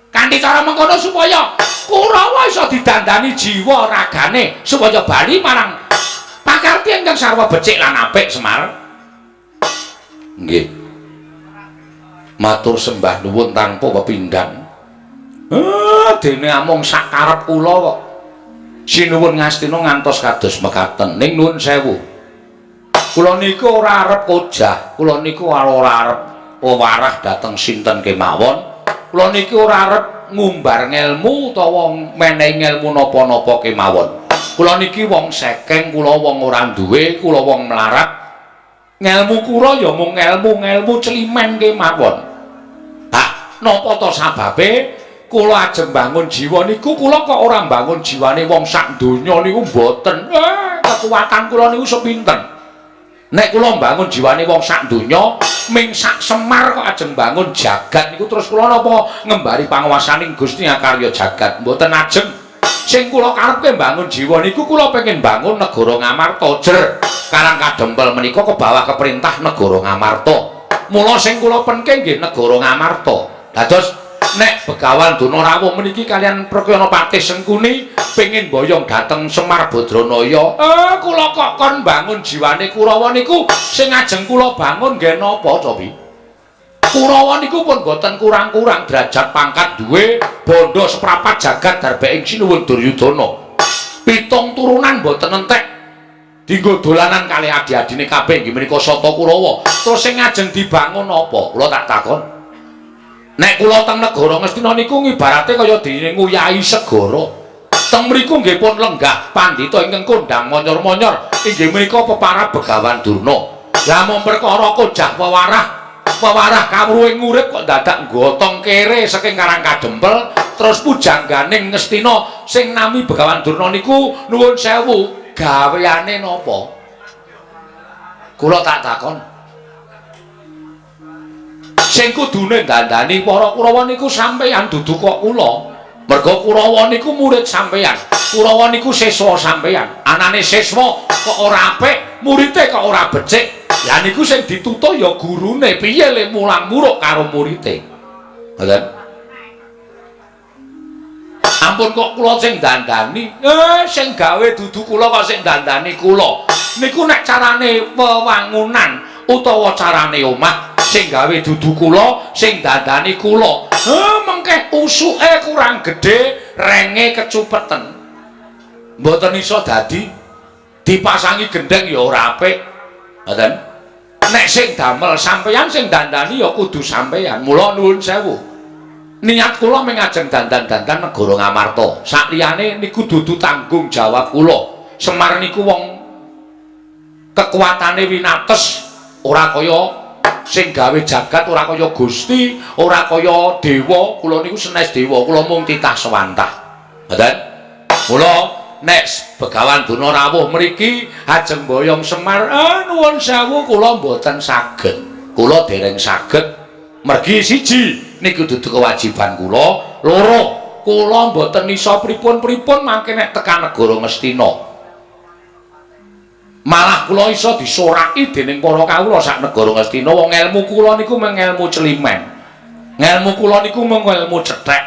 kanthi cara mengkono supaya Kurawa iso didandani jiwa ragane supaya bali marang pakarti ingkang sarwa becik lan apik Semar. Nggih. Matur sembah nuwun tanpa pepindhan. Dene amung sak karep kula kok. Sinuwun Ngastina ngantos kados mekaten. Ning nuwun sewu. Kula niku ora arep kojah, kula niku ora arep wewarah dhateng sinten kemawon. Kula niki ora arep ngumbar ngelmu utawa menehi ngelmu napa-napa kemawon. Kula niki wong sekeng, kula wong ora duwe, kula wong melarat. Ngelmu kula ya mung ngelmu-ngelmu climen kemawon. Hah, napa to sababe kula ajeng bangun jiwa niku kula kok ora mbangun jiwane wong sak donya niku mboten. Kekuatan kula niku sepinten. Nek kula mbangun jiwane wong sak donya, ming sak Semar kok ajeng bangun jagat niku terus kula napa ngembari panguwasaning Gusti Akarya jagat mboten ajeng. Sing kula karepke mbangun jiwa niku kula pengen bangun negara Ngamarta jer. Karang Kadempel menika ke bawah keperintah negara Ngamarta. Mula sing kula penke nggih negara Ngamarta. Dados nek Begawan Durna rawuh meniki kalian Prakyana Patih Sengkuni pengin boyong dhateng Semar Badranaya. Kula kok kon bangun jiwane Kurawa niku sing ajeng kula bangun nggih napa cobi? Kurawa niku pun boten kurang-kurang derajat pangkat duwe bondo seprapat jagat darbe ing sinuwun Duryudana. Pitung turunan boten entek dinggo dolanan kalih adi-adine kabeh inggih menika Sata Kurawa. Terus sing ajeng dibangun apa? Kula tak takon. Nek kula teng negara Ngastina niku ngibarate kaya dene nguyahi segara. Teng mriku nggih pun lenggah pandhita ingkang kondhang monyor-monyor inggih menika peparab Begawan Durna. Lah mung perkara kojah wewarah, wewarah kawruhing urip kok dadak gotong kere saking Karang Kadempel terus pujangganing Ngastina sing nami Begawan Durna niku nuwun sewu gaweane napa? Kula tak takon. Sing kudune dandani para Kurawa niku sampeyan dudu kok kula. Merga Kurawa niku murid sampeyan. Kurawa niku siswa sampeyan. Anane siswa kok ora apik, murite kok ora becik. Lah niku sing ditutuh ya gurune, piye le mulang muruk karo murite. Ngoten. Ampun kok kula sing dandani. Sing gawe dudu kula kok sing dandani kula. Niku nek carane wewangunan utawa carane omah sing gawe dudu kula, sing dandani kula. Mengke usuke kurang gedhe, renge kecupeten. Mboten iso dadi dipasangi gendheng ya ora apik. Ngoten. Nek sing damel sampeyan sing dandani ya kudu sampeyan. Mula nuwun sewu. Niat kula mung ajeng dandan-dandan negara Ngamarta. Sakliyane niku dudu tanggung jawab kula. Semar niku wong kekuatane winates, ora kaya sing gawe jagat, ora kaya Gusti, ora kaya dewa. Kula niku senes dewa, kula mung titah sewantah. Ngoten. Mula nek Begawan Durna rawuh mriki ajeng boyong Semar, nuwun sewu kula mboten saged. Kula dereng saged. Mergi siji niku dudu kewajiban kula, loro kula mboten iso pripun-pripun mangke nek tekan negara Ngastina. Malah kula iso disoraki dening para kawula sak negara Ngastina. Wong elmu kula niku mung elmu celimen. Ngelmu kula niku mung elmu cethek.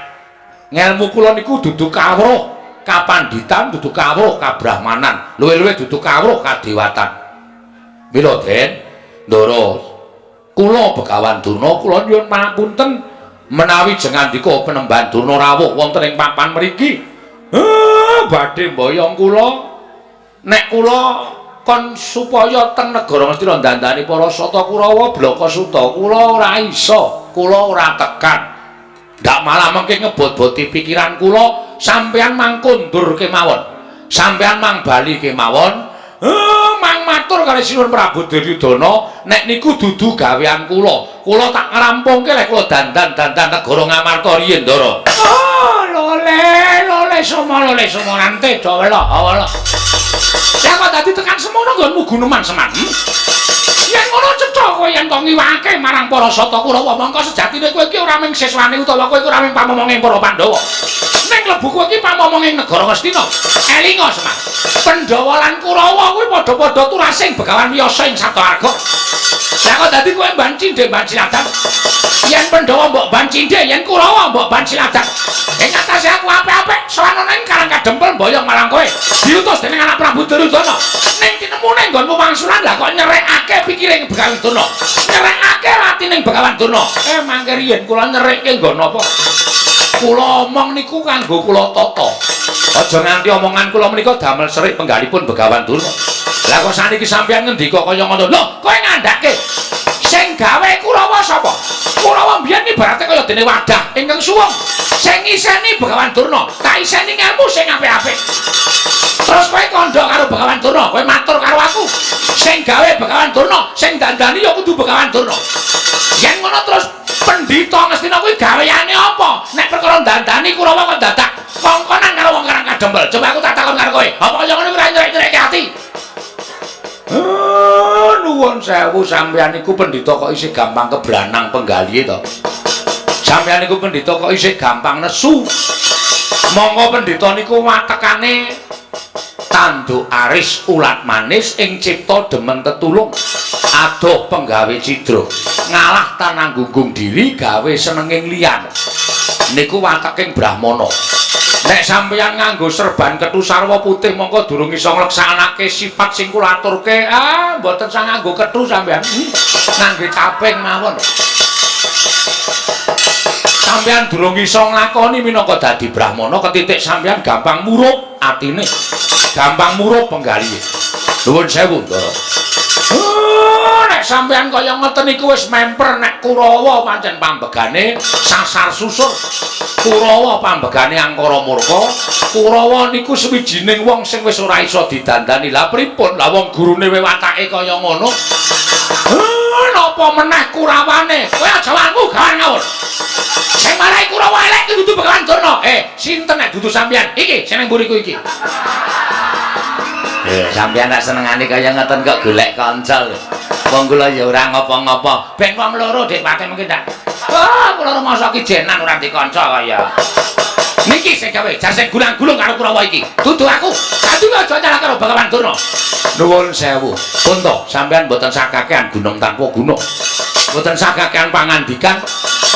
Ngelmu kula niku dudu kawruh kapanditan, dudu kawruh kabrahmanan, luwih-luwih dudu kawruh kadewatan. Mila Den, Ndara, kula Begawan Durna kula nyuwun pangapunten menawi jengandika Penemban Durna rawuh wonten ing papan mriki. Badhe mboyong kula. Nek kula kon supaya teng negara Ngastina dandani para Sata Kurawa blaka suta, kula ora iso, kula ora tekan. Ndak malah mengke ngebot-boti pikiran kula, sampeyan mang kondur kemawon. Sampeyan mang bali kemawon. Mang matur kali Sinuwun Prabu Duryudana, nek niku dudu gawean kula. Kula tak ngrampungke lek kula dandan-dandan negara Ngamarta riyin, Ndara. Oh, lole, lole somo, lole somo nante dawela, awala. Lah kok dadi tekan semono nggonmu guneman Semar? Yen ngono cetha kowe yen to ngiwake marang para Sata Kurawa, mongko sejatine kowe iki ora mung siswane utawa kowe iki ora mung pamomonge para Pandhawa. Ning klebu kowe iki pamomonging negara Ngastina. Elinga Semar. Pandhawa lan Kurawa kuwi padha-padha turasing Begawan Wiyasa ing Sabtawarga. Lah kok dadi kowe mban cindhe mban siladan? Yen Pandhawa mbok ban cindhe, yen Kurawa mbok ban siladan. Ing atase aku apik-apik sowan ana ing Karang Kadempel mboyong marang kowe. Diutus dening anak Prabu Duryudana. Ning tinemune nggonmu wangsulan lah kok nyerekake pikiring Begawan Durna. Nyerekake atining Begawan Durna. Mangke riyen kula nyerekke nggon apa? Kula omong niku kanggo kula tata. Aja nganti omongan kula menika damel serik penggalipun Begawan Durna. Lah kok saniki sampeyan ngendika kaya ngono? Lho, kowe ngandhake sing gawe Kurawa sapa? Kurawa mbiyen ibarate kaya dene wadah ingkang suwung. Sing iseni Begawan Durna, tak iseni ngelmu sing apik-apik. Terus kowe kandha karo Begawan Durna, kowe matur karo aku. Sing gawe Begawan Durna, sing dandani ya kudu Begawan Durna. Yen ngono terus pendhita Ngastina kuwi gaweane apa? Nek perkara dandani Kurawa kok dadak kongkonan karo wong Karang Kadempel. Coba aku tak takon karo kowe. Apa kaya ngono kuwi ora nyerek-nyerekke ati? Nuwun sewu sampeyan niku pendhita kok isih gampang kebranang penggalihe to. Sampeyan niku pendhita kok isih gampang nesu. Monggo pendhita niku watekane tanduk aris ulat manis ing cipta demen tetulung adoh penggawe cidra ngalah tanang gunggung diri gawe senenging liyan. Niku wateking brahmana. Nek sampeyan nganggo serban kethu sarwa putih mongko durung iso ngleksanake sifat sing kula aturke. Ah, mboten sang nganggo kethu sampeyan. Ngangge caping mawon. Sampeyan durung iso nglakoni minangka dadi brahmana ketitik sampeyan gampang murup atine. Gampang murup penggalihe. Nuwun sewu, Ndara. Oh, nek sampeyan kaya ngoten niku wis memper nek Kurawa pancen pambegane sasar susur. Kurawa pambegane angkara murka. Kurawa niku sewijining wong sing wis ora iso didandani. Lah pripun? Lah wong gurune watake kaya ngono. Napa meneh Kurawane? Kowe aja wangu gawan ngawur. Sing marai Kurawa elek ki dudu Begawan Durna. Sinten nek dudu sampeyan? Iki sing nang mburiku iki. Sampeyan tak senengane kaya ngoten kok golek kanca lho. Wong kula ya ora ngopo-ngopo. Ben wong loro Dik Pate mungkin tak. Wah, kula rumangsa ki jenan ora ndek kanca kaya. Niki sing gawe jar sing gulang-gulung karo Kurawa iki. Dudu aku. Dadi aja nyalah karo Begawan Durna. Nuwun sewu. Pun to, sampeyan mboten sakakean gunung tanpa guna. Mboten sakakean pangandikan.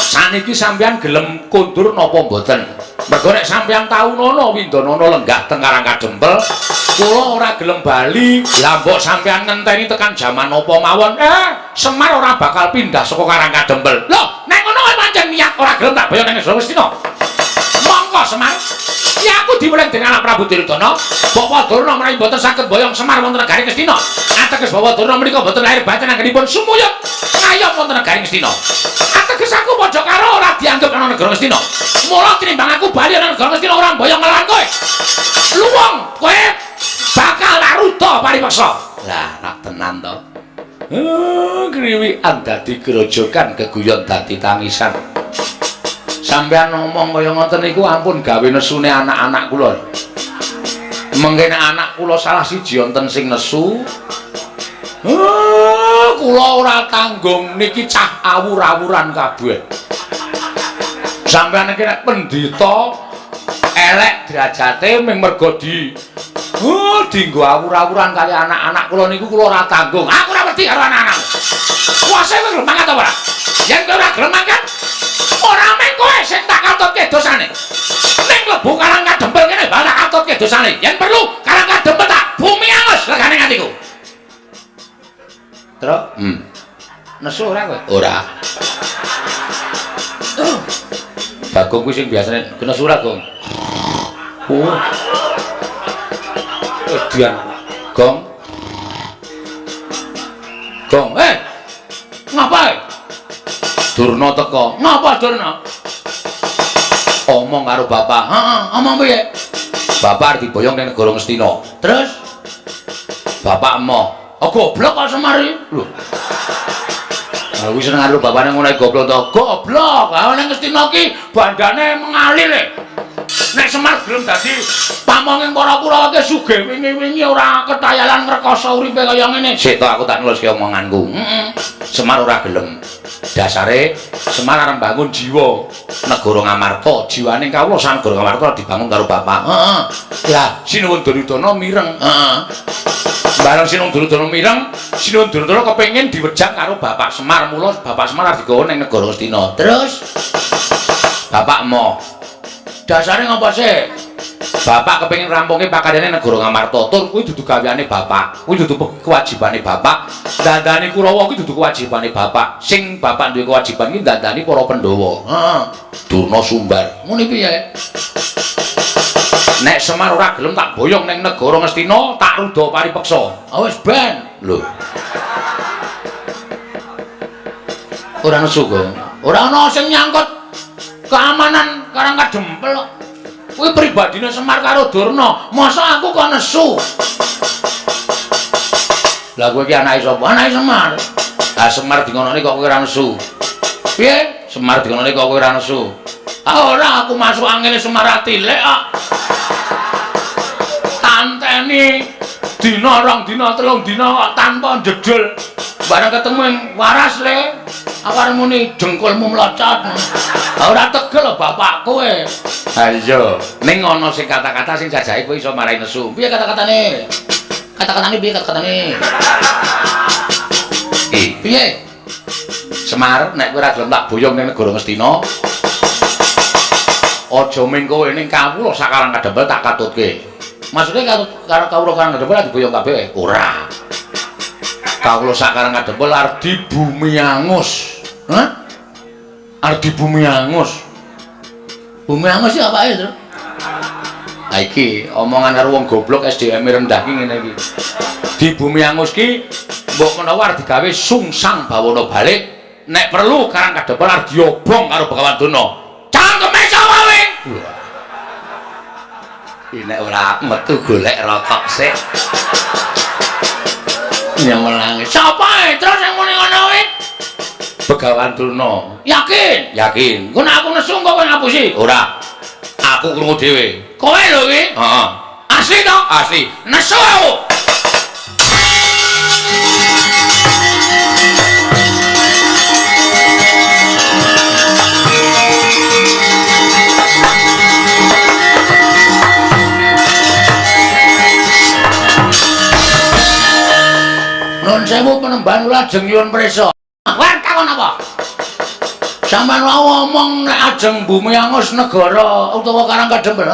Saniki sampeyan gelem kondur napa mboten? Mergo nek sampeyan taunono Windanana lenggah teng Karang Kadempel, kula ora gelem bali. Lah mbok sampeyan ngenteni tekan jaman apa mawon? Semar ora bakal pindah saka Karang Kadempel. Lho, nek ngono kowe pancen niat ora gelem tak boyong ning Negara Ngastina. Monggo Semar. Ya aku diweling dening anak Prabu Duryudana. Bapak Durna menawi mboten saged boyong Semar wonten negari Ngastina. Ateges Bapak Durna menika mboten lahir batin anggenipun sumuyut ngayom wonten negari Ngastina. Ateges aku padha karo ora dianggep ana negara Ngastina. Mula tinimbang aku bali ana negara Ngastina ora mboyong ngelawan kowe. Luwung kowe bakal laruda paripeksa. Lah, rak tenan to. Kriwikan dadi grojogan geguyon dadi tangisan. Sampeyan ngomong kaya ngoten niku ampun gawe nesune anak-anak kula. Mengke nek anak kula salah siji wonten sing nesu, kula ora tanggung niki cah awur-awuran kabeh. Sampeyan iki nek pendhita elek derajate ming mergo di dinggo awur-awuran kali anak-anak kula niku kula ora tanggung. Aku ora wedi karo anak-anak. Kuwase kowe gelem mangkat apa ora? Yen kowe ora gelem mangkat, ora mung kowe sing tak katutke dosane. Ning mlebu Karang Kadempel kene bakal tak katutke dosane. Yen perlu Karang Kadempel tak bumi angus regane atiku. Truk? Nesu ora kowe? Ora. Bagong kuwi sing biasane kena surat, Gong. Oh. Edian. Gong. Gong. Ngapa? Durna teko. Ngapa Durna? Omong karo bapak. Heeh, omong piye? Bapak arep diboyong ning negara Ngastina. Terus bapak emoh. Oh goblok kok Semar iki. Lho. Aku seneng karo bapakne ngono goblok to. Goblok. Ha ning Ngastina ki bandane mengalir e. Nek Semar gelem dadi pamonging para Kurawa ki sugih wingi-wingi ora ketayalan ngrekoso uripe kaya ngene. Sik to aku tak nuliske omonganku. Heeh. Semar ora gelem. Dasare Semar arep bangun jiwa negara Ngamarta, jiwane kawula sang negara Ngamarta dibangun karo bapak. Heeh. Lah Sinuwun Duryudana mireng. Heeh. Bareng Sinuwun Duryudana mireng, Sinuwun Duryudana kepengin diwejang karo Bapak Semar, mula Bapak Semar arep digawa ning negara Ngastina. Terus Bapak emoh. Dasare ngapa sih? Bapak kepengin rampungke pakaryane negara Ngamarta. Tur kuwi dudu gaweane bapak. Kuwi dudu kewajibane bapak. Dandani Kurawa kuwi dudu kewajibane bapak. Sing bapak duwe kewajiban ki dandani para Pandhawa. Heeh. Durna sumbar. Ngene piye? Nek Semar ora gelem tak boyong ning negara Ngastina, tak ruda paripeksa. Ah wis ben. Lho. Ora nesu kok. Ora ana sing nyangkut keamanan Karang Kadempel kok. Kuwi pribadine Semar karo Durna. Masa aku kok nesu? Lah kowe iki anake sapa? Anake Semar. Lah Semar dingonone kok kowe ora nesu. Piye? Semar dingonone kok kowe ora nesu? Ah ora, aku masuk angine Semar atilik kok. Tanteni dina rong dina telung dina kok tanpa jedul. Bareng ketemu ing waras le. Aku arep muni dengkulmu mlocot. Ora tegel bapakku e. Ha iya, ning ana sing kata-kata sing jajake kowe iso marai nesu. Piye kata-katane? Kata-katane piye kata-katane? Piye? Semar, nek kowe ora gelem tak boyong ning negara Ngastina. Aja ming kowe ning kawula sakarang Kadempel tak katutke. Maksude karo kawula Karang Kadempel diboyong kabeh? Ora. Kawula sakarang Kadempel arep dibumi angus. Hah? Arep dibumi angus. Bumi angus iki apake, Tru? Ha iki omongan karo wong goblok SDM rendah ki ngene iki. Di bumi angus ki mbok menawa arep digawe sungsang bawana balik, nek perlu Karang Kadempel arep diobong karo Begawan Durna. Cangkeme sapa kowe? Iki nek ora metu golek rokok sik. Nyemelangi. Sapa e terus sing muni ngono kuwi? Begawan Durna. Yakin? Yakin. Engko nek aku nesu engko kowe ngapusi? Ora. Aku krungu dhewe. Kowe lho iki? Heeh. Asli to? Asli. Nesu aku. Nun sewu penemban kula ajeng nyuwun prisa. Kowe takon apa? Sampeyan wau omong nek ajeng bumi angus negara utawa Karang Kadempel.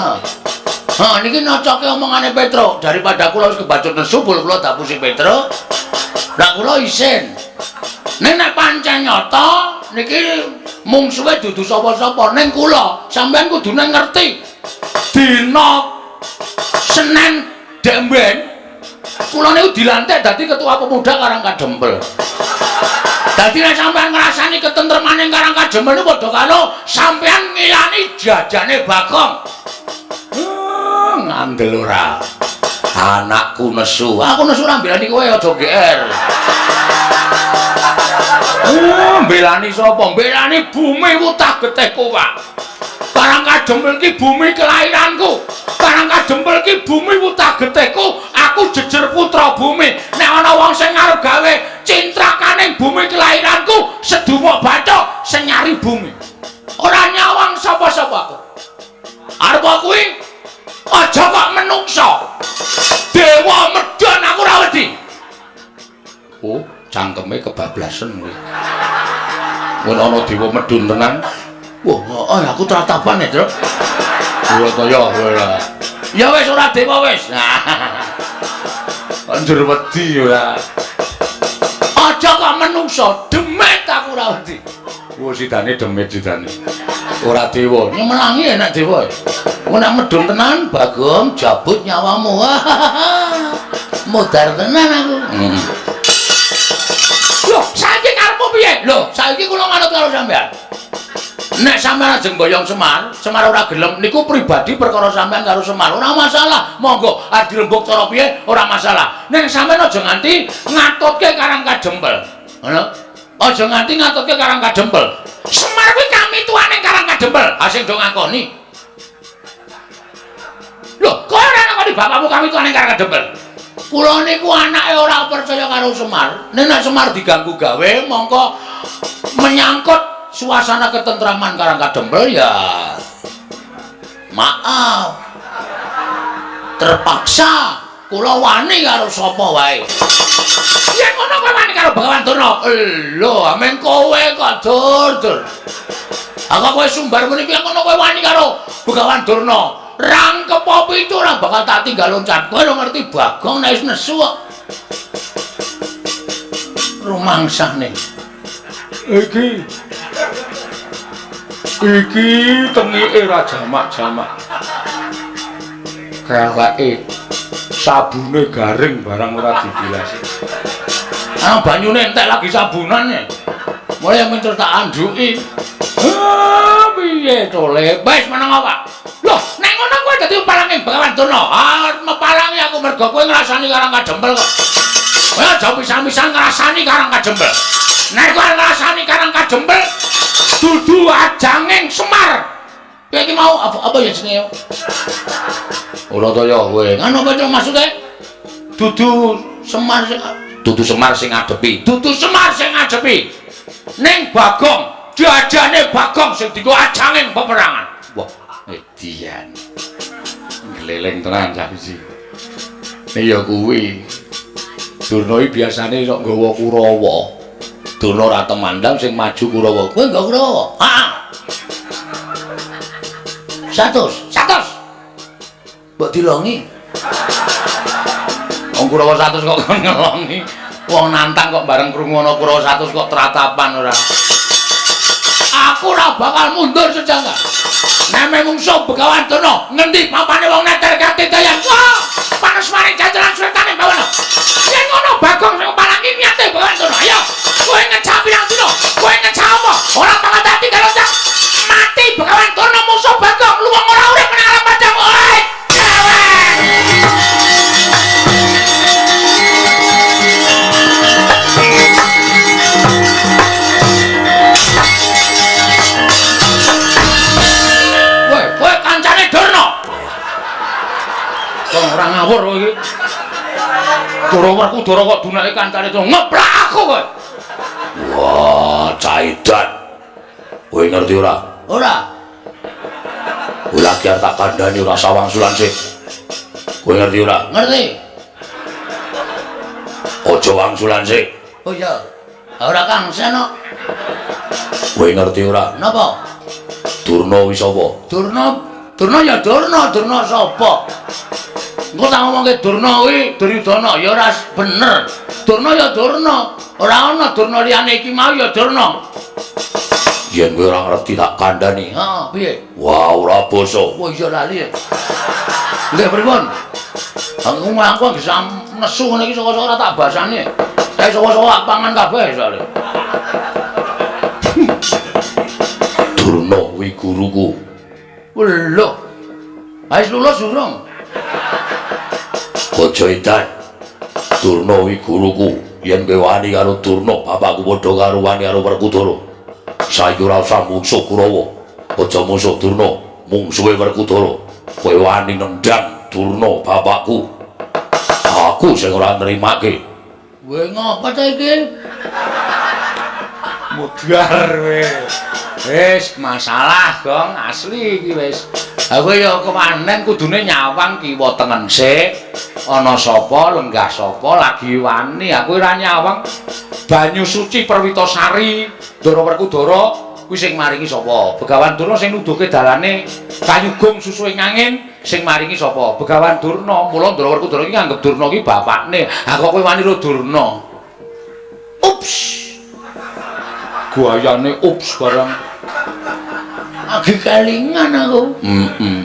Ha niki nyocoke omongane Petruk, daripada kula wis kebacut nesu bul kula dapusi Petruk. Lah kula isin. Ning nek pancen nyata niki mungsuhe dudu sapa-sapa ning kula, sampeyan kudune ngerti. Dina Senin dek mben kula niku dilantik dadi ketua pemuda Karang Kadempel. Dadi nek sampeyan ngrasani ketentremane Karang Kadempel niku padha karo sampeyan ngilani jajane Bagong. Ngandel ora. Anakku nesu. Aku nesu ora mbelani kowe aja GR. Mbelani sapa? Mbelani bumi wutah getihku, Pak. Karang Kadempel ki bumi kelahiranku. Karang Kadempel ki bumi wutah getihku. Aku jejer putra bumi. Nek ana wong sing arep gawe cintrakaning bumi kelahiranku, sedumuk bathuk senyari bumi. Ora nyawang sapa-sapa aku. Arep kuwi aja kok menungsa. Dewa medhon aku ora wedi. Oh, cangkeme kebablasen kuwi. Mun ana dewa medhun tenan. Wah, oh, aku trataban ya, Truk. Ora ta ya, ora. Ya wis ora dewa wis. Anjur wedi ora. Aja kok menungsa, demit aku ora wedi. Wah, sidane demit sidane. Ora dewa, nyemelangi enak dewa. Mun nek medhun tenan, Bagong jabut nyawamu. Modar tenan aku. Loh, saiki karepmu piye? Loh, saiki kula manut karo sampean. Nek sampean ajeng mboyong Semar, Semar ora gelem niku pribadi perkara sampean karo Semar. Ora masalah. Monggo arep dirembug cara piye ora masalah. Ning sampean aja nganti ngatutke Karang Kadempel. Ngono? Aja nganti ngatutke Karang Kadempel. Semar kuwi kamituane Karang Kadempel. Ha sing do ngakoni. Lho, kowe ora ngakoni bapakmu kamituane Karang Kadempel? Kula niku anake ora percaya karo Semar. Nek nek Semar diganggu gawe mongko menyangkut suasana ketentraman Karang Kadempel ya maaf, terpaksa kula wani karo sapa wae. Yen ngono kowe wani karo Begawan Durna? Lho, amen kowe kok dur-dur. Aku kowe sumbar muni piye ngono kowe wani karo Begawan Durna? Rangkep pitu ora bakal tak tinggal loncat. Kowe lho ngerti Bagong nek wis nesu kok. Rumangsane. Iki iki tengike ra jamak-jamak. Keleke sabune garing barang ora dibilasi. Ah banyune entek lagi sabunane. Mulai mencur tak anduki. Ah piye to le? Wis meneng apa? Loh, nek ngono kowe dadi pepalange Begawan Durna. Ah mepalangi aku mergo kowe ngrasani Karang Kadempel kok. Kowe aja pisan-pisan ngrasani Karang Kadempel. Nek kowe ngrasani Karang Kadempel dudu ajanging Semar. Kowe iki mau apa ya jenenge? Ora ta ya kowe. Ngono apa to maksude? Dudu Semar sing dudu Semar sing ngadepi. Dudu Semar sing ngadepi. Ning Bagong, jajane Bagong sing dienggo ajanging peperangan. Wah, edian. Gleleng tenan cah iki. Nek ya kuwi. Durna iki biasane sok nggawa Kurawa. Durna ora temandang sing maju Kurawa. Kowe nggawa Kurawa? Heeh. 100, 100. Mbok dilongi. Wong Kurawa 100 kok kon ngelongi. Wong nantang kok bareng krungu ana Kurawa 100 kok tratapan ora. Aku ora bakal mundur sejangka. Neme mungsuh Begawan Durna, ngendi papane wong neter katitayan. Wah, panas maring jajaran sretane bawana. Yen ngono Bagong sing palangi niate Begawan Durna. Ayo, kowe ngecap pirang dina? Kowe ngecap apa? Ora bakal dadi karo cak. Mati Begawan Durna musuh Bagong, luwung ora urip nang alam padang. Oi, cewek. Kowe, kowe kancane Durna. Wong ora ngawur kowe iki. Dara Werkudara kok dunake kancane Durna. Ngeplak aku kowe. Wah, caidan. Kowe ngerti ora? Ora. Kowe lagi arep tak kandhani ora sawang sulan sik. Kowe ngerti ora? Ngerti. Aja wangsulan sik. Oh iya. Ora kangsen kok. Kowe ngerti ora? Napa? Durna kuwi sapa? Durna, Durna ya Durna, Durna sapa? Engko tak ngomongke Durna kuwi Duryudana ya ora bener. Durna ya Durna, ora ana Durna liyane iki mau ya Durna. Yen kowe ora ngerti tak kandhani. Heeh, piye? Wah, ora basa. Wah iya lali ya. Nggih pripun? Aku aku bisa nesu ngene iki saka-saka ora tak basani. Saya saka-saka tak pangan kabeh soalé. Durna kuwi guruku. Lho. Wis lulus urung? Aja edan. Durna kuwi guruku. Yen kowe wani karo Durna, bapakku padha karo wani karo Werkudara. Saiki ora usah mungsuh Kurawa. Aja mungsuh Durna, mungsuhe Werkudara. Kowe wani nendang Durna bapakku. Aku sing ora nrimake. Kowe ngapa ta iki? Mudhar kowe. Wis masalah, Gong, asli iki wis. Aku ya kewanen kudune nyawang kiwa tengen sik. Ana sapa, lenggah sapa lagi wani. Aku ora nyawang. Banyu suci Perwitasari, Ndara Werkudara kuwi sing maringi sapa? Begawan Durna sing nuduhke dalane kayugung susuhe angin sing maringi sapa? Begawan Durna. Mula Ndara Werkudara iki nganggep Durna iki bapakne. Ha kok kowe wani ro Durna? Ups. Guayane ups barang. Agi kelingan aku. Heeh.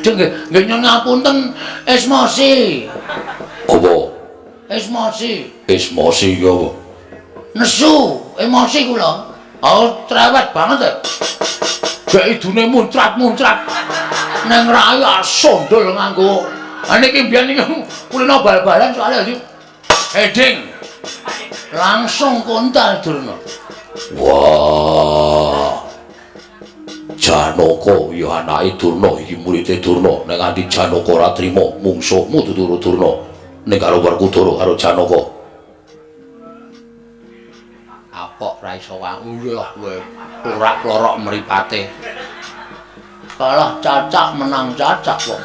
Nggih, nggih nyuwun ngapunten esmosi. Apa? Esmosi. Esmosi iki apa? Nesu, emosi kula. Oh, cerewet banget ya. Gek idune muncrat-muncrat. Neng raya sondol nganggo. Ha niki mbiyen iki kulino bal-balan soalnya dadi heading. Langsung kontal Durna. Wah. Janaka ya anake Durna iki muride Durna. Nek nganti Janaka ora trima mungsuhmu dudu Durna. Ning karo Werkudara karo Janaka. Apok ra iso wae kowe. Ora klorok mripate. Kalah cacak menang cacak kok.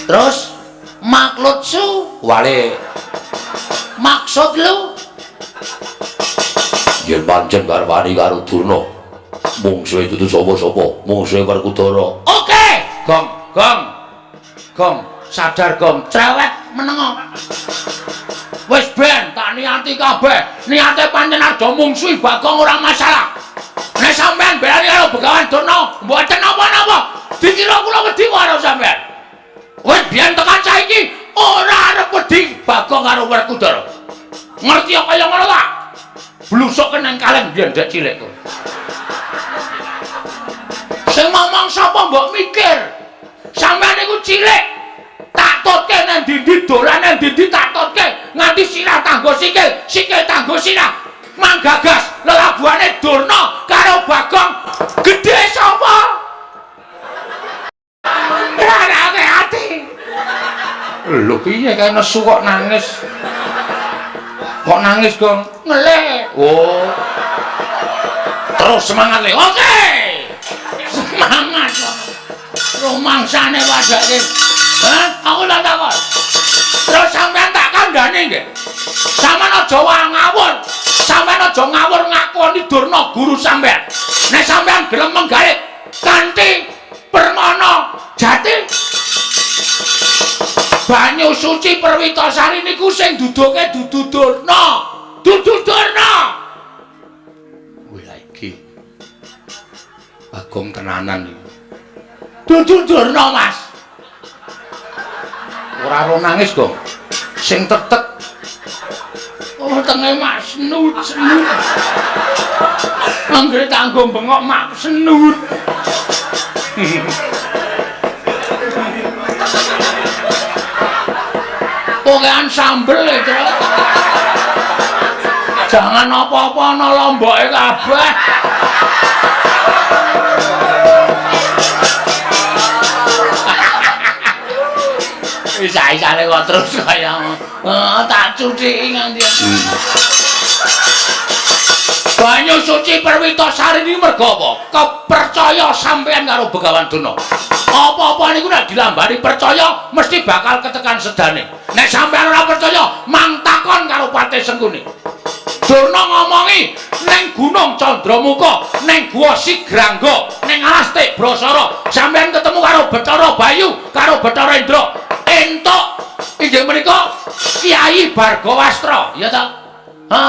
Terus maklutsu wale maksud lu yen pancen garwani karo Durna mungsuhe dudu sapa-sapa, mungsuhe Werkudara. Oke, Gong, Gong. Gong, sadar Gong, cerewet menengo. Wis ben tak niati kabeh. Niate pancen aja mungsuhi Bagong ora masalah. Nek sampean belani karo Begawan Durna, mboten napa-napa. Dikira kula wedi karo sampean. Wis biyen tekan saiki ora arep wedi Bagong karo Werkudara. Ngerti kaya ngono ta? Blusuk nang kaleng biyen dek cilik kowe. Sing ngomong sapa mbok mikir? Sampeyan niku cilik. Tak tutke nang ndi-ndi dolan nang ndi-ndi tak tutke nganti sirah tanggo sikil, sikil tanggo sirah. Manggagas lelabuhane Durna karo Bagong gedhe sapa? Rarane ati. Lho piye kae nesu kok nangis? Kok nangis, Gong? Ngelih. Oh. Terus semangat le. Oke. Semangat. Rumangsane padake. Hah? Aku tak takon. Terus sampean tak kandhani nggih. Sampeyan aja ngawur. Sampeyan aja ngawur ngakoni Durna guru sampean. Nek sampean gelem menggawe kanthi permana jati banyu suci Perwitasari niku sing duduke dudu Durna. Dudu Durna. Wih iki. Bagong tenanan iki. Dudu Durna, Mas. Ora ro nangis, Gong. Sing tetek. Oh, tenge mak senut senut. Anggere tanggo bengok mak senut. Pokokan sambel e, Tru. Jangan apa-apa ana lomboke kabeh. Isa-isane kok terus kaya tak cuthiki nganti. Banyu suci Perwitasari niki mergo apa? Kepercaya sampean karo Begawan Durna. Apa-apa niku nek dilambari percaya mesti bakal ketekan sedane. Nek sampean ora percaya, mang takon karo Patih Sengkuni. Durna ngomongi ning Gunung Candramuka, ning Gua Sigrangga, ning Alas Tibrasara, sampean ketemu karo Bathara Bayu, karo Bathara Indra. Entuk inggih menika Kyai Bargawastra, ya ta? Ha.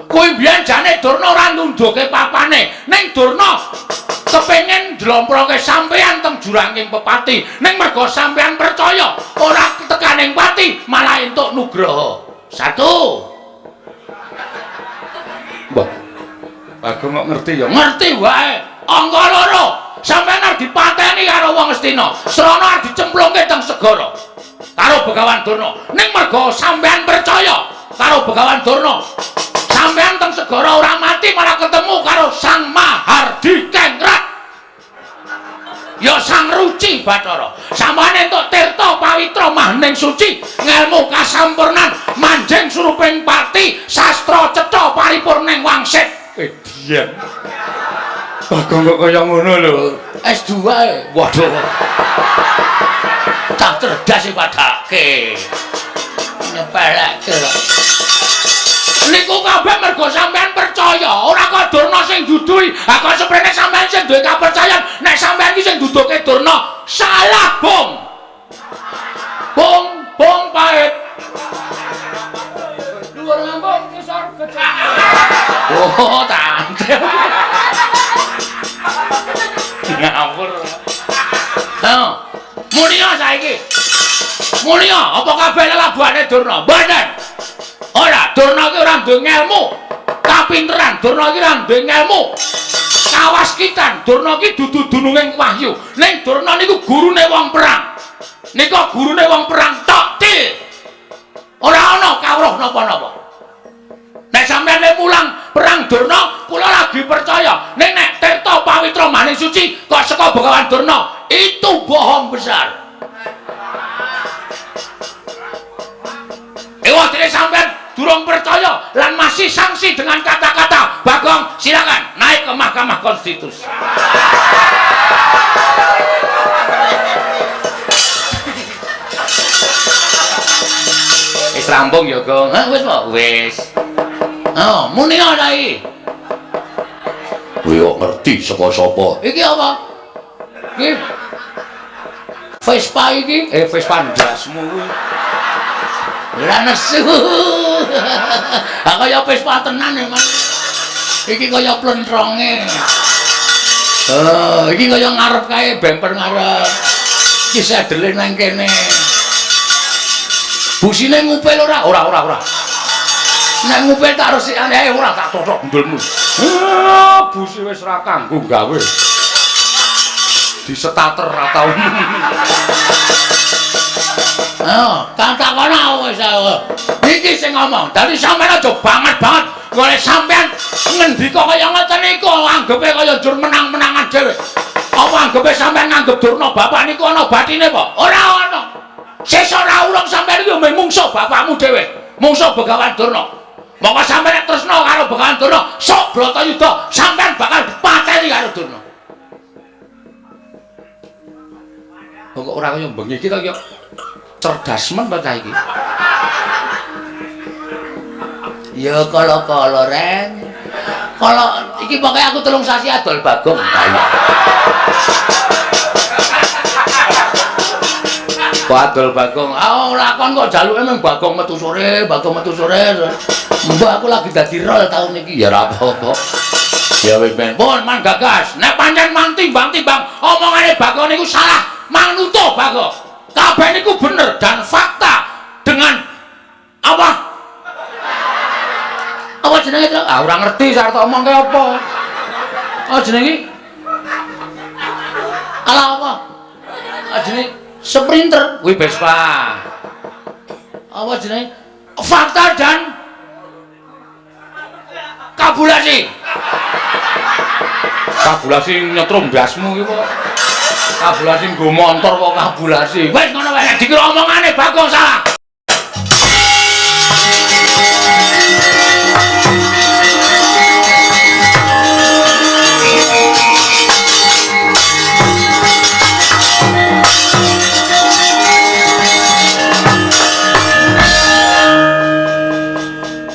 Kuwi mbiyen jane Durna ora nunduke papane, ning Durna kepengin njlomproke sampean teng juranging pepati, ning mergo sampean percaya ora tekaning pati malah entuk nugraha. Satu. Wah. Bagong kok ngerti ya? Ngerti wae. Angka loro, sampean arep dipateni karo wong Astina. Srana arep dicemplungke teng segara karo Begawan Durna. Ning mergo sampean percaya karo Begawan Durna, sampean teng segara ora mati malah ketemu karo Sang Mahardikengrat. Ya Sang Ruci Bathara. Sampeyan entuk tirta pawitra mahning suci, ngelmu kasampurnan, manjing suruping pati, sastra cetha paripurning wangsit. Edian. Bagong kok kaya ngono lho. S2 e. Waduh. Cah cerdas sing padake. Nyepelekke lho. Niku kabeh mergo sampean percaya, ora kok Durna sing duduhi. Ha kok seprene sampean sing duwe kapercayan, nek sampean iki sing duduhke Durna, salah, Bung. Bung, bung pahit. Dhuwur ngambung ngisor gejang. Oh, tante. Ngawur. Ha. Munia saiki. Munia, apa kabeh lelabuhane Durna? Mboten. Ora, Durna iki ora duwe ngelmu. Kapinteran Durna iki ora duwe ngelmu. Kawaskitan Durna iki dudu dununging wahyu. Ning Durna niku gurune wong perang. Nika gurune wong perang tok til. Ora ana kawruh napa-napa. Nek sampeyan mulang perang Durna, kula lagi percaya. Ning nek tirta pawitra maning suci kok saka Begawan Durna, itu bohong besar. Ewa dene sampeyan durung percaya lan masih sanksi dengan kata-kata Bagong, silakan naik ke Mahkamah Konstitusi. Wis rampung ya, Gong. Hah, wis po? Wis. Oh, muni ora iki? Kowe kok ngerti saka sapa? Iki apa? Iki Vespa iki, Vespa ndasmu kuwi. Ora nesu. Ha kaya Vespa tenan ya, Mas. Iki kaya plentronge. Oh, iki kaya ngarep kae bemper ngarep. Iki sedele nang kene. Busine ngupil ora? Ora, ora, ora. Nek ngupil tak resikane ae ora tak tothok gendulmu. Ah, busi wis ora kanggo gawe. Disetater atau. Oh, kan takono wis aku. Iki sing ngomong. Dadi sampean aja banget-banget golek sampean ngendika kaya ngoten niku anggepe kaya njur menang-menangan dhewe. Apa anggepe sampean nganggep Durna bapak niku ana batine apa? Ora ana. Sesuk ora urung sampean iki mung mungsuh bapakmu dhewe. Mungsuh Begawan Durna. Monggo sampeyan nek tresna karo Begawan Durna, sok Bratayuda sampeyan bakal dipateni karo Durna. Kok ora kaya bengi iki to iki. Cerdas men to cah iki. Ya kala-kala reng. Kala iki pokoke aku 3 sasi adol Bagong. Kok adol Bagong? Ah ora kon kok jaluke mung Bagong metu sore, Bagong metu sore. Mbah aku lagi dadi rol taun iki ya ora apa-apa. Ya wis ben. Pun man gagas. Nek pancen mang timbang-timbang omongane Bagong niku salah, mang nutuh Bagong. Kabeh niku bener dan fakta dengan apa? Apa jenenge to? Ah ora ngerti sarta omongke apa. Oh jenenge ala apa? Ah jenenge Sprinter kuwi Vespa. Apa jenenge? Fakta dan kabulasi. Kabulasi nyetrum ndasmu iki kok. Kabulasi nggo montor kok kabulasi. Wis ngono wae dikira omongane Bagong salah.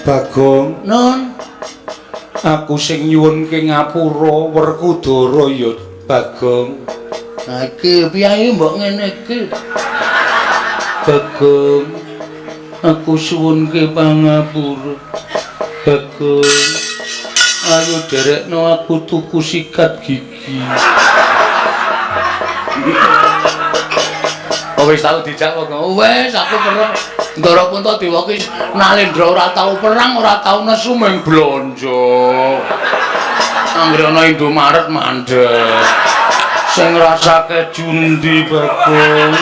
Bagong, Nun, aku sing nyuwunke ngapura Werkudara ya Bagong. Nah iki piye mbok ngene iki? Bagong, aku suwunke pangapura. Bagong, ayo derekno aku tuku sikat gigi. Oh wis tau dijak kok. Wis aku perang. Ndara Puntadewa ki Nalendra ora tau perang, ora tau nesu mung blonjo. Anggere ana Indomaret mandek. Sing ngrasake jundi Bagong.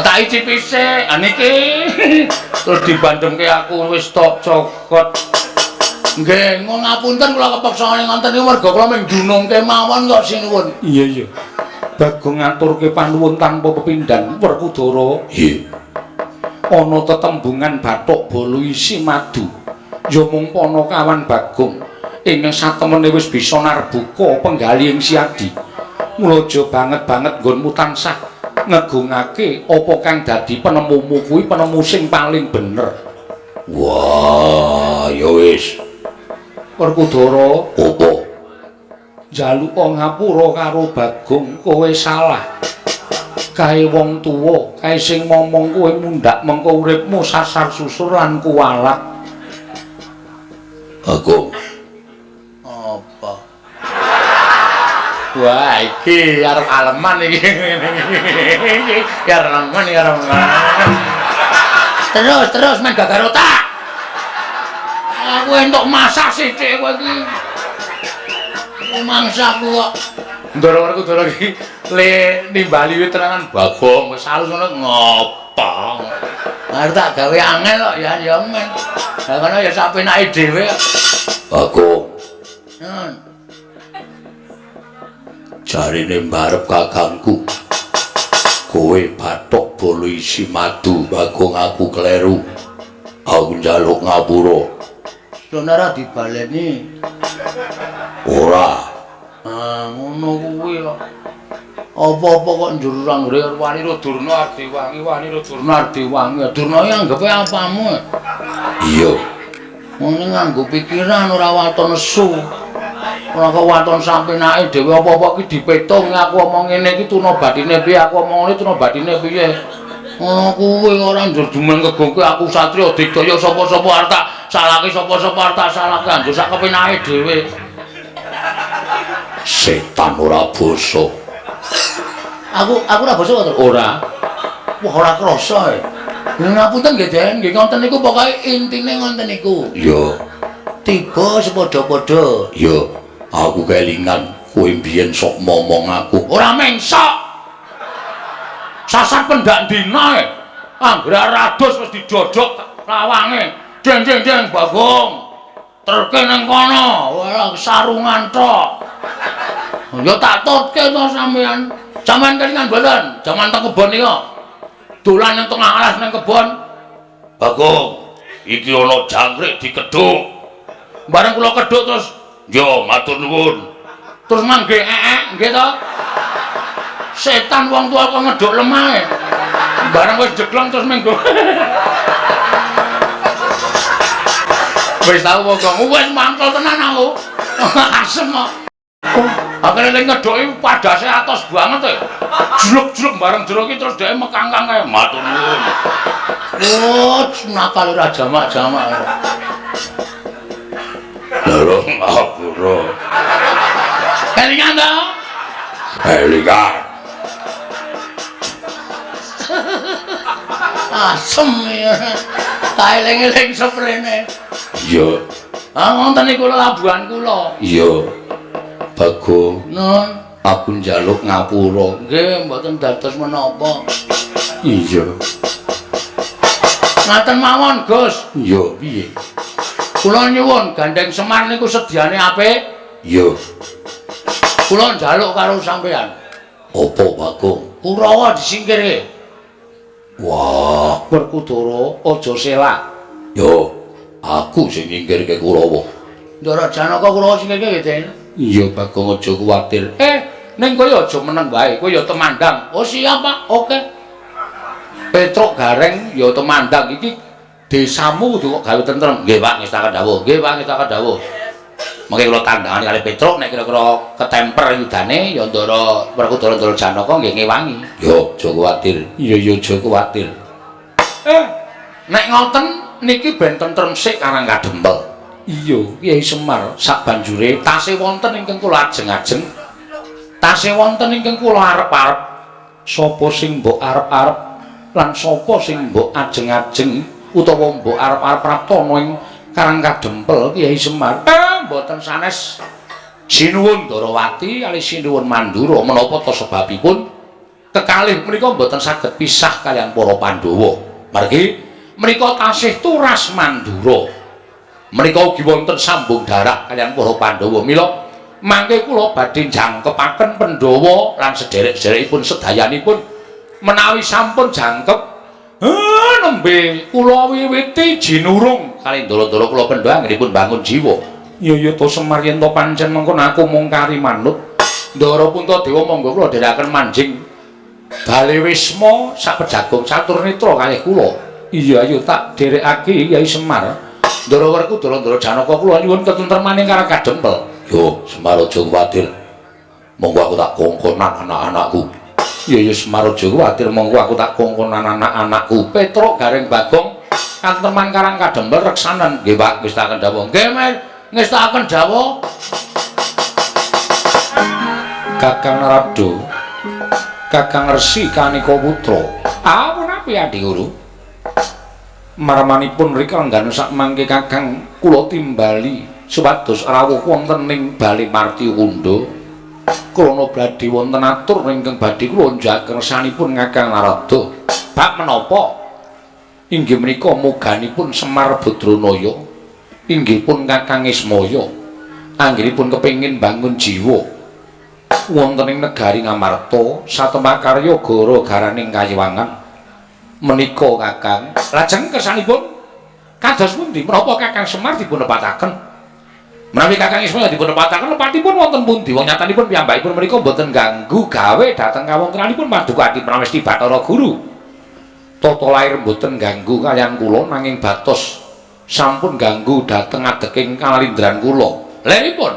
Tak icipi sik. Ha niki terus dibandemke aku wis tok cokot. Nggih, ngapunten kula kepeksa ngonten niku merga kula mung dunungke mawon kok sinuwun. Iya iya. Bagong ngaturke panuwun tanpa pepindhan Werkudara. Nggih. Ana tetembungan bathuk bolu isi madu. Ya mung panakawan Bagong ingkang satemene wis bisa narbuka penggali ing Siadi. Mula aja banget-banget nggonmu tansah ngegungake apa kang dadi penemumu kuwi penemu sing paling bener. Wah, ya wis. Werkudara, Apa? njaluk ngapura karo Bagong kowe salah. Kae wong tuwa, kae sing momong kowe mundhak mengko uripmu sasar susur lan kuwalat. Bagong. Apa? Wah, iki arep aleman iki. Iki arep aleman, iki arep aleman. Terus, terus men gagar otak. Aku entuk masak sithik kowe iki. Mangsaku kok. Ndara Werkudara iki le nimbali wit terangan Bagong wis alus ngono ngopo. Arep tak gawe angel kok ya ya men. Lah ngono ya sak penake dhewe. Bagong. Nun. Jarine mbarep kakangku. Kowe bathok bolu isi madu, Bagong aku kleru. Aku njaluk ngapura. Sono ora dibaleni. Ora. Ah, ngono kuwi kok. Apa-apa kok njur anggere wani ro Durna Ardewangi, wani ro Durna Ardewangi. Durna iki anggepe apamu? Iya. Ngene nganggo pikiran ora waton nesu. Ora kok waton sampenake dhewe apa-apa iki dipetung aku omong ngene iki tuna batine piye, aku omong ngene tuna batine piye. Ngono kuwi ora njur jumen kegongke aku satriya digdaya sapa-sapa arep tak salahke sapa-sapa arep tak salahke anjur sak kepenake dhewe. Setan ora basa. Aku ora basa kok. Ora. Wah ora krasa e. Ngapunten nggih Den, nggih ngoten niku pokoke intine ngoten niku. Iya. Tiba sepadha-padha. Iya, aku kelingan kowe mbiyen sok momong aku. Ora mengsok. Sasar pendak dina e. Anggere rados wis didodok lawange. Deng deng deng Bagong. Terke nang kono, ora sarungan tok. Ya tak tutke to sampean. Sampean kelingan mboten? Jaman teng kebon nika. Dolan nang tengah alas nang kebon. Bagong, iki ana jangkrik dikedhuk. Bareng kula kedhuk terus, "Yo, matur nuwun." Terus mangge ee, nggih to? Setan wong tua kok ngedhuk lemahe. Bareng wis jeglong terus menggo. Wis tau wong wis mangkel tenan aku. Asem kok. Akhire ning ngedhuki padase atos banget e. Jluk-jluk bareng jero iki terus dhek mekangkang kae. Matur nuwun. Oh, nakal ora jamak-jamak. Lho, ngapura. Kelingan to? Kelingan. Asem ya. Tak eling-eling seprene. Iya. Ah wonten niku labuhan kula. Iya. Bagong. Nun, aku njaluk ngapura. Nggih, mboten dados menapa. Iya. Ngaten mawon, Gus. Iya, piye? Kula nyuwun gandeng Semar niku sediane apik. Iya. Kula njaluk karo sampean. Apa, Bagong? Kurawa disingkirke. Wah, Werkudara aja selak. Yo, aku sing nyingkirke Kurawa. Ndara Janaka Kurawa singkirke nggih, Den. Iya, Bagong aja kuwatir. Ning kowe aja meneng wae, kowe ya temandang. Oh, siap, Pak. Oke. Petruk Gareng ya temandang iki desamu kudu kok gawe tentrem. Nggih, Pak, ngestaken dawuh. Nggih, Pak, ngestaken dawuh. Mengke kula tandhangane kali Petruk nek kira-kira ketemper yudane ya Ndara Werkudara Ndara Janaka nggih ngewangi. Yo, aja kuwatir. Iya, iya, aja kuwatir. Nek ngoten niki ben tentrem sik Karang Kadempel. Iya, Kyai Semar sak banjure tasih wonten ingkang kula ajeng-ajeng. Tasih wonten ingkang kula arep-arep. Sapa sing mbok arep-arep lan sapa sing mbok ajeng-ajeng utawa mbok arep-arep praptana ing Karang Kadempel Kyai Semar? Mboten sanes. Sinuwun Ndarawati kalih sinuwun Mandura menapa ta sebabipun kekalih menika mboten saged pisah kaliyan para Pandhawa. Margi menika tasih turas Mandura. Menika ugi wonten sambung darah kaliyan para Pandhawa. Mila mangke kula badhe jangkepaken Pandhawa lan sederek-sederekipun sedayanipun menawi sampun jangkep nembe kula wiwiti jinurung kalih ndara-ndara kula Pandhawa anggenipun bangun jiwa. Iya ya to Semar yen to pancen mengkono aku mung kari manut. Ndara Puntadewa monggo kula dherekaken manjing Bale Wisma sak pejagung catur netra kalih kula. Iya ayo tak dherekake Kyai Semar. Ndara Werkudara Ndara Janaka kula nyuwun ketentremaning Karang Kadempel. Yo Semar aja kuwatir. Monggo aku tak kongkonan anak-anakku. Iya ya Semar aja kuwatir, monggo aku tak kongkonan anak-anakku. Petruk Gareng Bagong katentreman Karang Kadempel reksanen. Nggih Pak, ngestaken dawuh. Nggih Mas, ngestaken dawuh. Kakang Narada, Kakang Resi Kanika Putra. Ah punapi Adi Guru? Marmanipun rika lenggan sak mangke Kakang kula timbali supados rawuh wonten ing Bale Martiwunda. Krana badhe wonten atur ingkang badhe kula njak kersanipun Kakang Narada. Bab menapa? Inggih menika moganipun Semar Badranaya, inggih pun Kakang Ismaya. Anggenipun kepengin bangun jiwa wonten ing negari Ngamarta satemakarya gara garaning kayiwangan. Menika Kakang, lajeng kersanipun kados pundi? Menapa Kakang Semar dipun nepataken? Menawi Kakang Ismaya dipun nepataken, lepatipun wonten pundi? Wong nyatanipun piyambakipun menika mboten ganggu gawe dhateng kawontenanipun Paduka Adi Pramesti Bathara Guru. Tata lair mboten ganggu kaliyan kula nanging batos sampun ganggu dhateng adeking kalindran kula. Leripun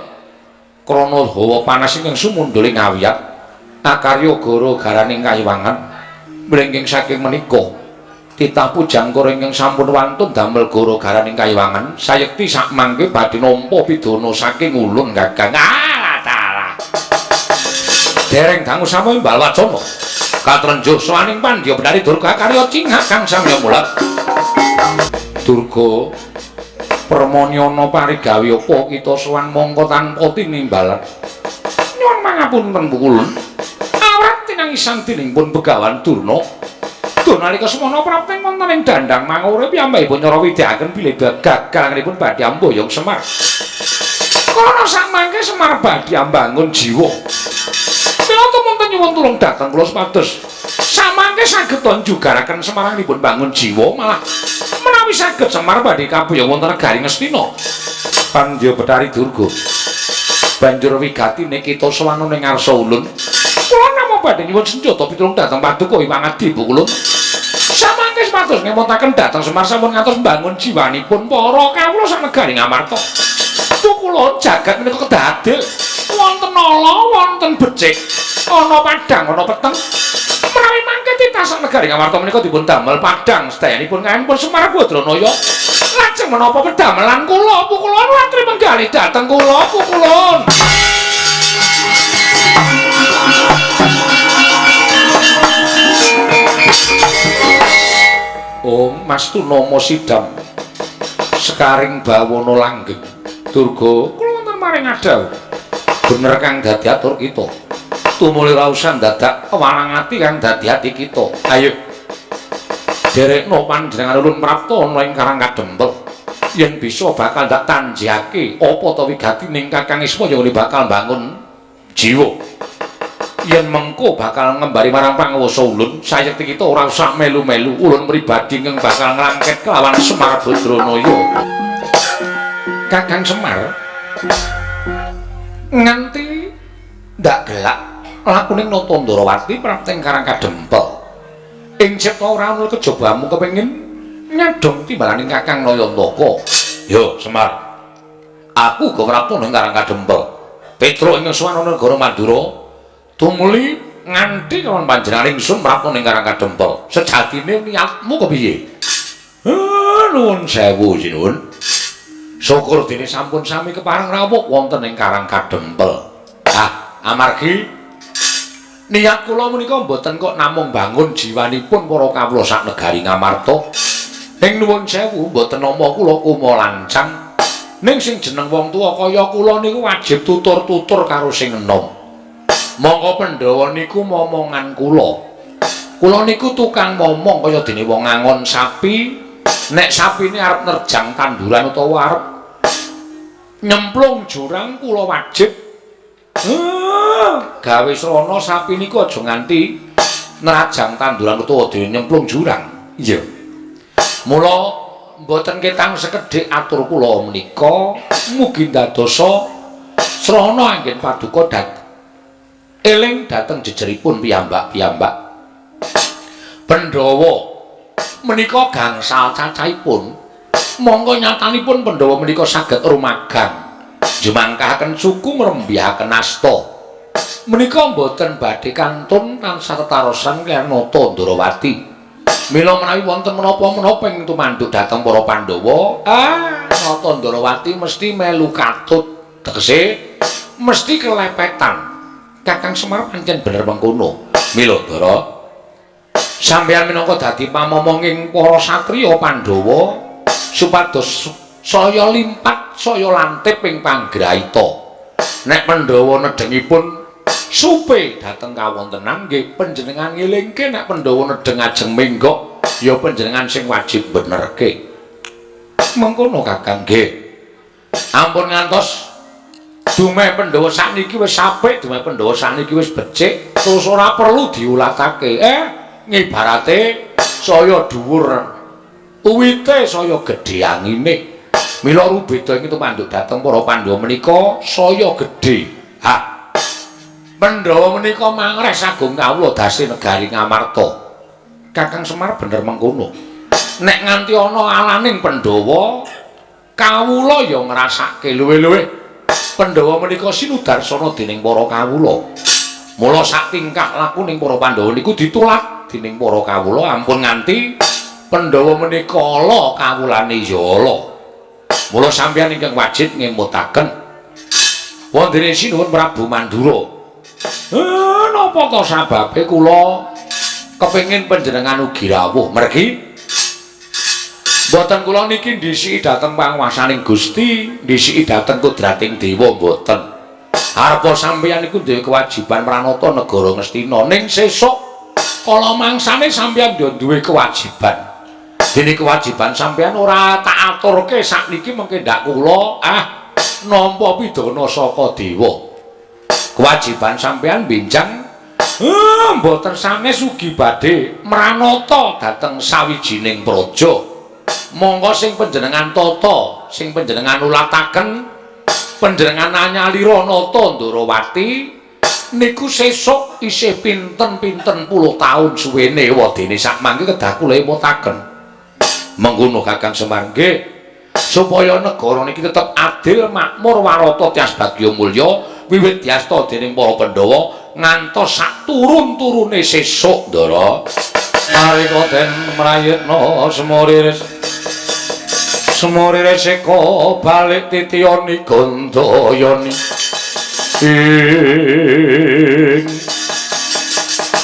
krana hawa panas ingkang sumundhul ing awiyat akarya gara garaning kayiwangan mlengking saking menika titah pujangkara ingkang sampun wantun damel gara garaning kayiwangan sayekti sakmangke badhe nampa pidana saking ulun Kakang. Ah dalah. Dereng dangu sampun imbal wacana. Katrenjuh sowaning pandya Benari Durga karya cingak kang samya mulat. Durga Permanyana parigawe apa kita sowan mongko tanpa tinimbalan. Nyuwun mangapunten Pukulun. Awrat tinangisan dening pun Begawan Durna. Duh nalika semana prapting wonten ing dandang mangure piyambakipun nyara widyaken bilih gagal anggenipun badhe amboyong Semar. Krana samangke Semar badhe ambangun jiwa. Mila tumunten nyuwun tulung dhateng kula supados samangke saged njugaraken Semar anggenipun bangun jiwa malah menawi saged Semar badhe kaboyong wonten negari Ngastina. Pandya Betari Durga. Banjur wigatine kita sowan ning ngarsa ulun. Kula namung badhe nyuwun senjata pitulung dhateng paduka Hyang Adi Pukulun. Samangke supados ngemutaken dhateng Semar sampun ngantos mbangun jiwanipun para kawula sak negari Ngamarta. Pukulun jagat menika kedah adil. Wonten ala, wonten becik, ana padhang, ana peteng. Menawi mangke titah sak negari Ngamarta menika dipun damel padhang sedayanipun kaenipun Semar Badranaya. Lajeng menapa pedamelan kula Pukulun watri menggalih dhateng kula Pukulun. Om Mas Tunama Sidam Sekaring bawana langgeng. Durga kula wonten maring adhawuh. Bener kang dadi atur kita. Tumuli raosan dadak walang ati kang dadi ati kita. Ayo. Derekno panjenengan ulun prapta ana ing Karang Kadempel. Yen bisa bakal ndak tanjihake apa ta wigatining Kakang Ismaya ngene bakal mbangun jiwa. Yen mengko bakal ngembari marang panguwasa ulun, sayekti kita ora usah melu-melu. Ulun pribadi ingkang bakal nglangket kelawan Semar Badranaya. Kakang Semar nganti ndak gelak lakuning Nata Ndrawati prapta ing Karang Kadempel. Ing cipta ora ana kejabamu kepengin nyadong timbalaning Kakang Nayantaka. Yo Semar, aku uga prapta ning Karang Kadempel. Petruk ing sowan negara Madura tumuli nganti kawan panjenengan ingsun prapta ning Karang Kadempel. Sejatine niatmu kepiye? Nuwun sewu sinuwun. Syukur dene sampun sami kepareng rawuh wonten ing Karang Kadempel. Ah, amargi niat kula menika mboten kok namung bangun jiwanipun para kawula sak negari Ngamarta. Ing nuwun sewu mboten nampa kula kumalancang. Ning sing jeneng wong tuwa kaya kula niku wajib tutur-tutur karo sing enom. Mongko Pandhawa niku momongan kula. Kula niku tukang momong kaya dene wong ngangon sapi. Nek sapine arep nerjang tanduran utawa arep nyemplung jurang kula wajib gawe srana sapi niku aja nganti nerajang tanduran utawa dene nyemplung jurang. Iya. Mula mboten ketang sekedhik atur kula menika mugi ndadosa srana anggen paduka eling dhateng jejeripun piyambak-piyambak. Pandhawa menika gangsal cacahipun. Monggo nyatanipun Pandhawa menika saged rumagang jumangkahaken suku ngrembyahaken asta. Menika mboten badhe kantun tansah tetarosan kaliyan Nata Ndrawati. Mila menawi wonten menapa-menapa ing tumanduk dhateng para Pandhawa, Nata Ndrawati mesti melu katut, tegese mesti kelepetan. Kakang Semar pancen bener mengkono. Mila Ndara, sampeyan minangka dadi pamomonging para satriya Pandhawa supados saya limpat saya lantip ing panggraita. Nek Pandhawa nedhengipun supe dhateng kawontenan nggih panjenengan ngelingke, nek Pandhawa nedheng ajeng menggok ya panjenengan sing wajib benerke. Mengkono Kakang nggih. Ampun ngantos dumeh Pandhawa sakniki wis apik, dumeh Pandhawa sakniki wis becik, terus ora perlu diulatake. Ngibarate saya dhuwur uwite saya gedhe angine. Mila rubeda ing tumanduk dhateng para Pandhawa menika saya gedhe. Ha. Pandhawa menika mangres agung kawula dase negari Ngamarta. Kakang Semar bener mengkono. Nek nganti ana alaning Pandhawa, kawula ya ngrasake luwih-luwih Pandhawa menika sinudarsana dening para kawula. Mula sak tingkah lakuning para Pandhawa niku ditulak dening para kawula, ampun nganti Pandhawa menika ala kawulane ya ala. Mula sampeyan ingkang wajib ngemutaken wondene sinuwun Prabu Mandura. Napa to sababe kula kepengin panjenengan ugi rawuh? Mergi mboten kula niki ndhisiki dhateng panguwasaning Gusti, ndhisiki dhateng kodrating dewa mboten. Arepa sampeyan niku duwe kewajiban mranata negara Ngastina, ning sesuk kala mangsane sampeyan yo duwe kewajiban. Dene kewajiban sampeyan ora tak aturke sakniki mengke ndak kula nampa pidana saka dewa. Kewajiban sampeyan benjang mboten sanes ugi badhe mranata dhateng sawijining praja. Monggo sing panjenengan tata, sing panjenengan ulataken Panjenengan nyalira nata Ndorowati niku sesuk isih pinten-pinten puluh taun suwene wadene sakmangke kedah kula emutaken. Mengkono Kakang Semar nggih, supaya negara niki tetep adil, makmur, warata, tias bagya mulya wiwit diasta dening para Pandhawa ngantos sak turun-turune sesuk Ndara. Nalika den mrayitna semuriris semuriris eka balik titiyani gandayani ing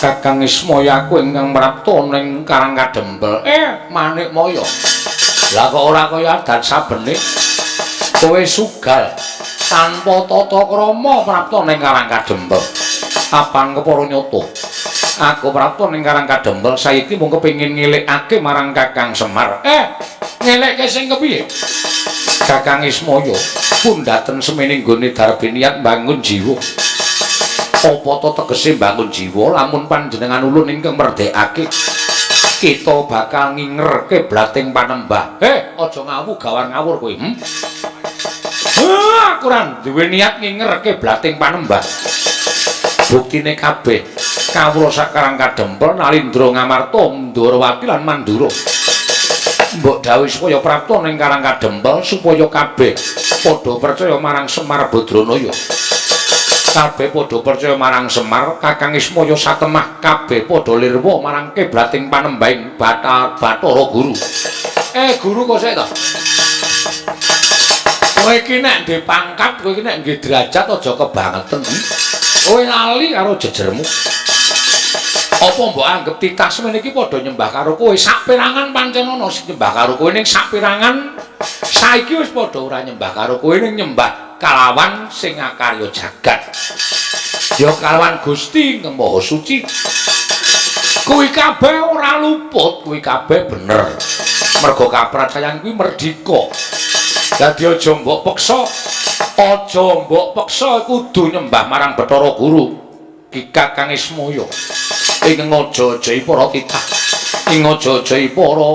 Kakang Ismaya aku ingkang mrapta ning Karang Kadempel. Manikmaya. Lah kok ora kaya adat sabene kowe sugal tanpa tata krama prapta ning Karang Kadempel. Apan kepara nyata? Aku prapta ning Karang Kadempel saiki mung kepengin ngelekake marang Kakang Semar. Ngelekke sing kepiye? Kakang Ismaya pundhaten semene nggone darbe niat mbangun jiwa. Apa to tegese mbangun jiwa lamun panjenengan ulun ingkang merdekake kita bakal nginger kiblating panembah. Aja ngawu gawar ngawur kowe. Aku ora duwe niat nginger kiblating panembah. Buktine kabeh kawula sak Karang Kadempel Nalindra Ngamarta Ndorowati lan Mandura. Mbok dawuh supaya prapta ning Karang Kadempel supaya kabeh padha percaya marang Semar Badranaya. Kabeh padha percaya marang Semar, Kakang Ismaya satemah kabeh padha lirwa marang kiblating panembahing Bathara Guru. Guru kok sik to? Kowe iki nek ndek pangkat, kowe iki nek nggih derajat aja kebangeten. Kowe lali karo jejermu. Apa mbok anggep titah semene iki padha nyembah karo kowe? Saperangan pancen ana sing nyembah karo kowe, ning saperangan saiki wis padha ora nyembah karo kowe, ning nyembah kalawan sing akarya jagat. Ya kalawan Gusti ingkang Maha Suci. Kuwi kabeh ora luput, kuwi kabeh bener. Mergo kapracayan kuwi merdika. Dadi aja mbok peksa, aja mbok peksa kudu nyembah marang Bathara Guru. Ki Kakang Ismaya ing ngaja-ajahi para titah, ing ngaja-ajahi para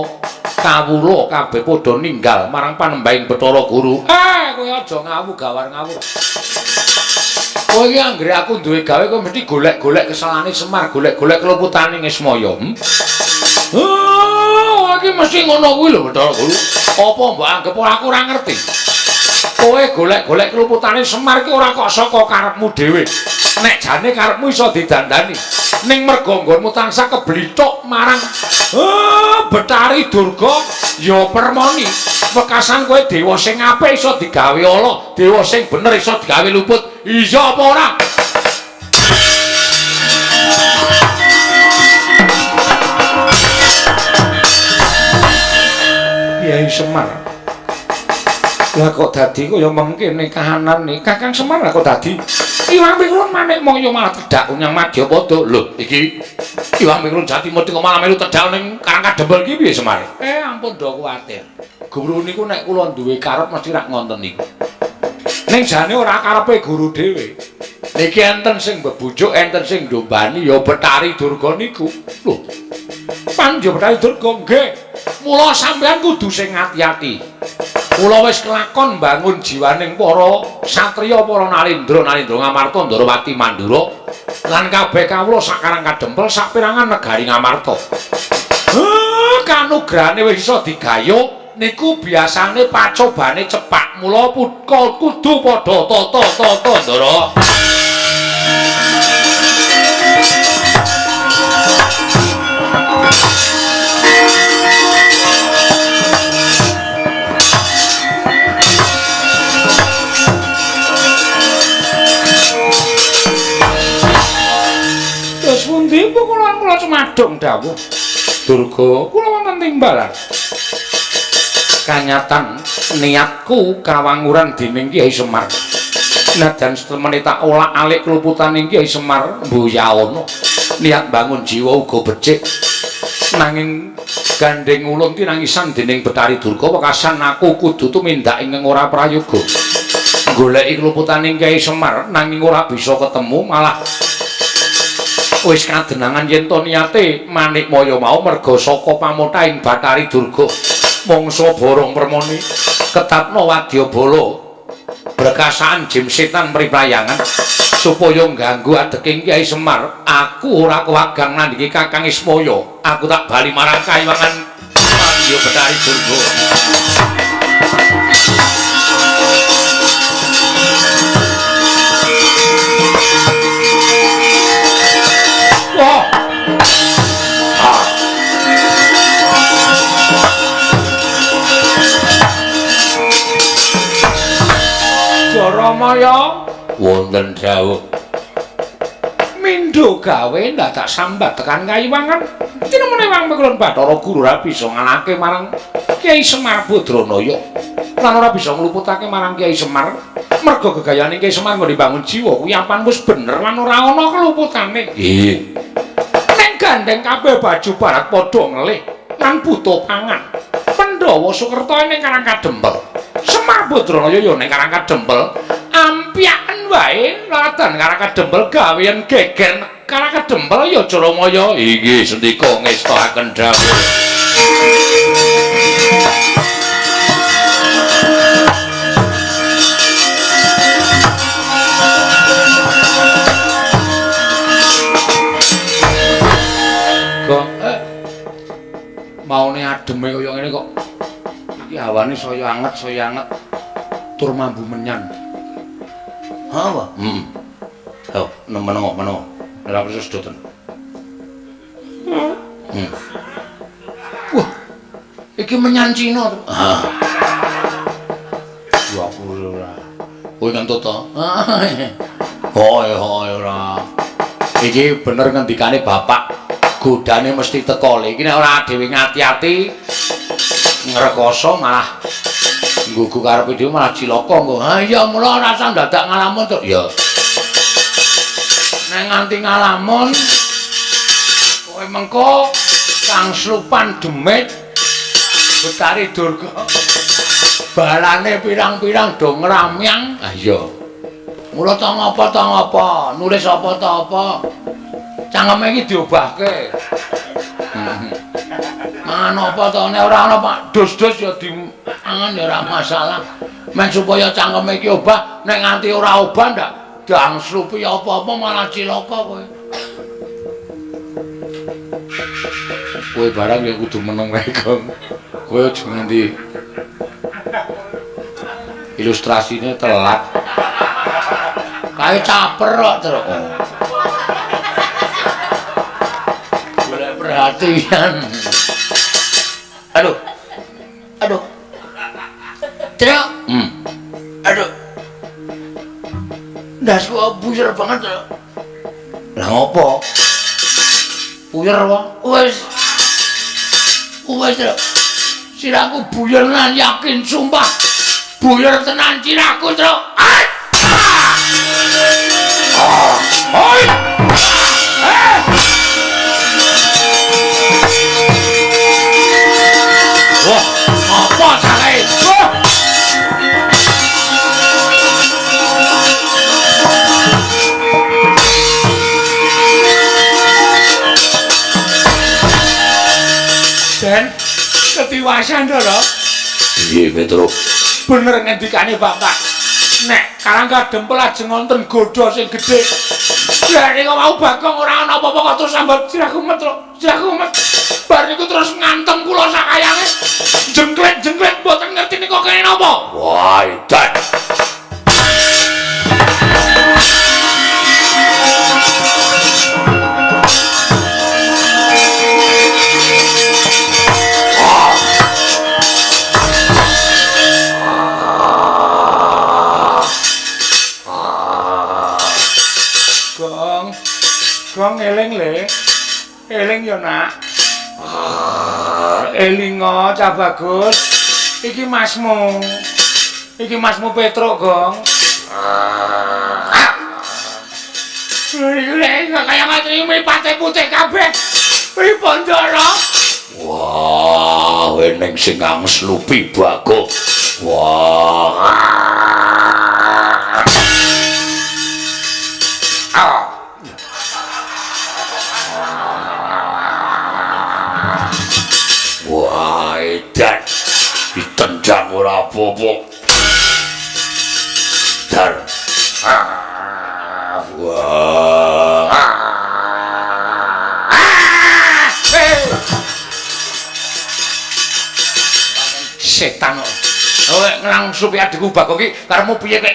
kawula kabeh padha ninggal marang panembahing Bathara Guru. Kowe aja ngawu gawar ngawur. Kowe iki anggere aku duwe gawe kowe mesti golek-golek kesalahane Semar, golek-golek keluputane Ismaya. Iki mesti ngono kuwi lho Bathara Guru. Apa mbok anggep ora aku ora ngerti? Kowe golek-golek keluputane Semar iki ora kok saka karepmu dhewe. Nek jane karepmu iso didandani. Ning mergo nggonmu tansah keblithuk marang Bathari Durga ya permoni. Wekasan kowe dewa sing apik iso digawe ala, dewa sing bener iso digawe luput. Iya apa ora? Kyai Semar. Lah kok dadi kaya mengkene kahanane Kakang Semar lah kok dadi Iwang Pikulun Manikmaya malah tedhak nyang Madyapada. Lho iki Iwang Pikulun Jatimur kok malah melu tedhak ning Karang Kadempel iki piye Semar? Ampun do kuwatir. Guru niku nek kula duwe karep mesti rak ngonten niku. Ning jane ora karepe guru dhewe. Niki enten sing bebujuk, enten sing ndombani ya Bathari Durga niku. Lho. Panjo Bathari Durga nggih. Mula sampeyan kudu sing ati-ati. Kula wis kelakon mbangun jiwaning para satriya, para nalindra, nalindra Ngamarta, Ndorowati, Mandura lan kabeh kawula sak Karang Kadempel saperangan negari Ngamarta. Kanugrahane wis iso digayuh niku biasane pacobane cepak. Mula kudu padha tata-tata Ndara. Kula cumadung dawuh Durga, kula wonten timbalan. Kanyatan niatku kawanguran dening Kyai Semar. Najan setemene tak olak-alik kluputane Kyai Semar mbuyaana. Niat bangun jiwa uga becik. Nanging gandeng ulun tinangisan dening Bathari Durga wekasan aku kudu tumindak ingkang ora prayoga. Goleki kluputane Kyai Semar nanging ora bisa ketemu, malah wis kadenangan yen to niate Manikmaya mau merga saka pamothahing Bathari Durga mangsa borong permoni ketatna wadyabala Pemberkasaan jim setan mriplayangan supaya ngganggu adeking Kyai Semar. Aku ora kewagang nandhingi Kakang Ismaya. Aku tak bali marang Kayiwangan Mandya Betari Durga. Wah. Jaramaya wonten dawuh mindho gawe ndadak sambat tekan Kayiwangan. Tinemune wang pikulun Bathara Guru ora bisa ngalahke marang Kyai Semar Badranaya lan ora bisa ngluputake marang Kyai Semar. Merga gegayane Kyai Semar nggone bangun jiwa kuwi apan wis bener lan ora ana keluputane. Nggih. Ning gandeng kabeh baju barat padha ngelih lan buta pangan. Pandhawa Sukerta ning Karang Kadempel. Semar Badranaya ya ning Karang Kadempel. Ampyaken wae laladan Karang Kadempel gawean geger Karang Kadempel ya Jaramaya. Inggih sendika ngestoaken dawuh. Kok maune ademe kaya ngene kok iki hawane saya anget tur mambu menyan. Ha apa? Heeh. Oh, menengo, menengo. Ora perlu sedoten. Wah. Iki menyan Cina to. Ha. Wah, ora. Kowe ngentut to? Hoi, hoi ora. Iki bener ngendikane bapak. Godane mesti teko. Iki nek ora dhewe ngati-ati ngrekoso malah nggugu karepe dhewe malah cilaka engko. Ha iya mula ora usah dadak ngalamun to. Ya. Nek nganti ngalamun kowe mengko kang slupan demit Betari Durga balane pirang-pirang do ngramyang. Ha iya. Mula ta ngapa, nulis apa ta apa. Cangkeme iki diobahke. Mangan apa to nek ora ana Pak dus-dus ya dimangan ya ora masalah. Men supaya cangkeme iki obah, nek nganti ora obah ndak dangslupi apa-apa malah cilaka kowe. Kowe barang ya kudu meneng wae, Gong. Kowe aja nganti ilustrasine telat. Kae caper kok, Truk. Golek perhatian. Aduh. Aduh. Truk. Aduh. Ndasku buyer banget, Truk. Lah ngopo? Buyer wae. Wis. Wis, Truk. Sirahku buyer tenan yakin sumpah. Buyer tenan sirahku, Truk. Oi. Wah, apa carae? Wah. Den, ketiwasan to, lho. Piye, Petruk? Bener ngendikane bapak. Nek Karang Kadempel ajeng wonten godha sing gedhe. Lah nek mau Bagong ora ana apa-apa kok terus sambat sirahku met, Truk. Sirahku met. Bar niku terus ngantem kula sakayange. Jengklet-jengklet mboten ngerti niku kene napa. Wah, edan. Gong. Gong eling le. Eling ya, Nak. Elingo cah bagus. Iki masmu. Iki masmu Petruk, Gong. Iki lek kaya ngatri mripate putih kabeh. Pripun, Ndara? Wah, eneng sing angslupi Bagong. Wah. Wah, edan. Ditendang ora apa-apa. Wah. Setan kok. Kowe nglangsupi adikku Bagong iki karepmu piye kowe?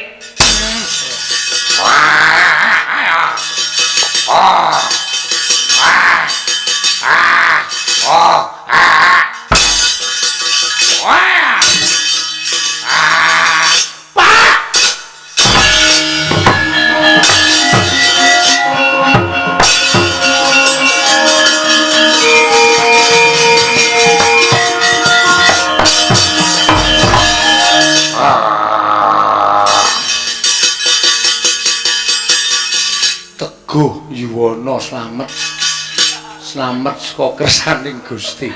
Teguh Yuwana slamet. Slamet saka kersaning Gusti.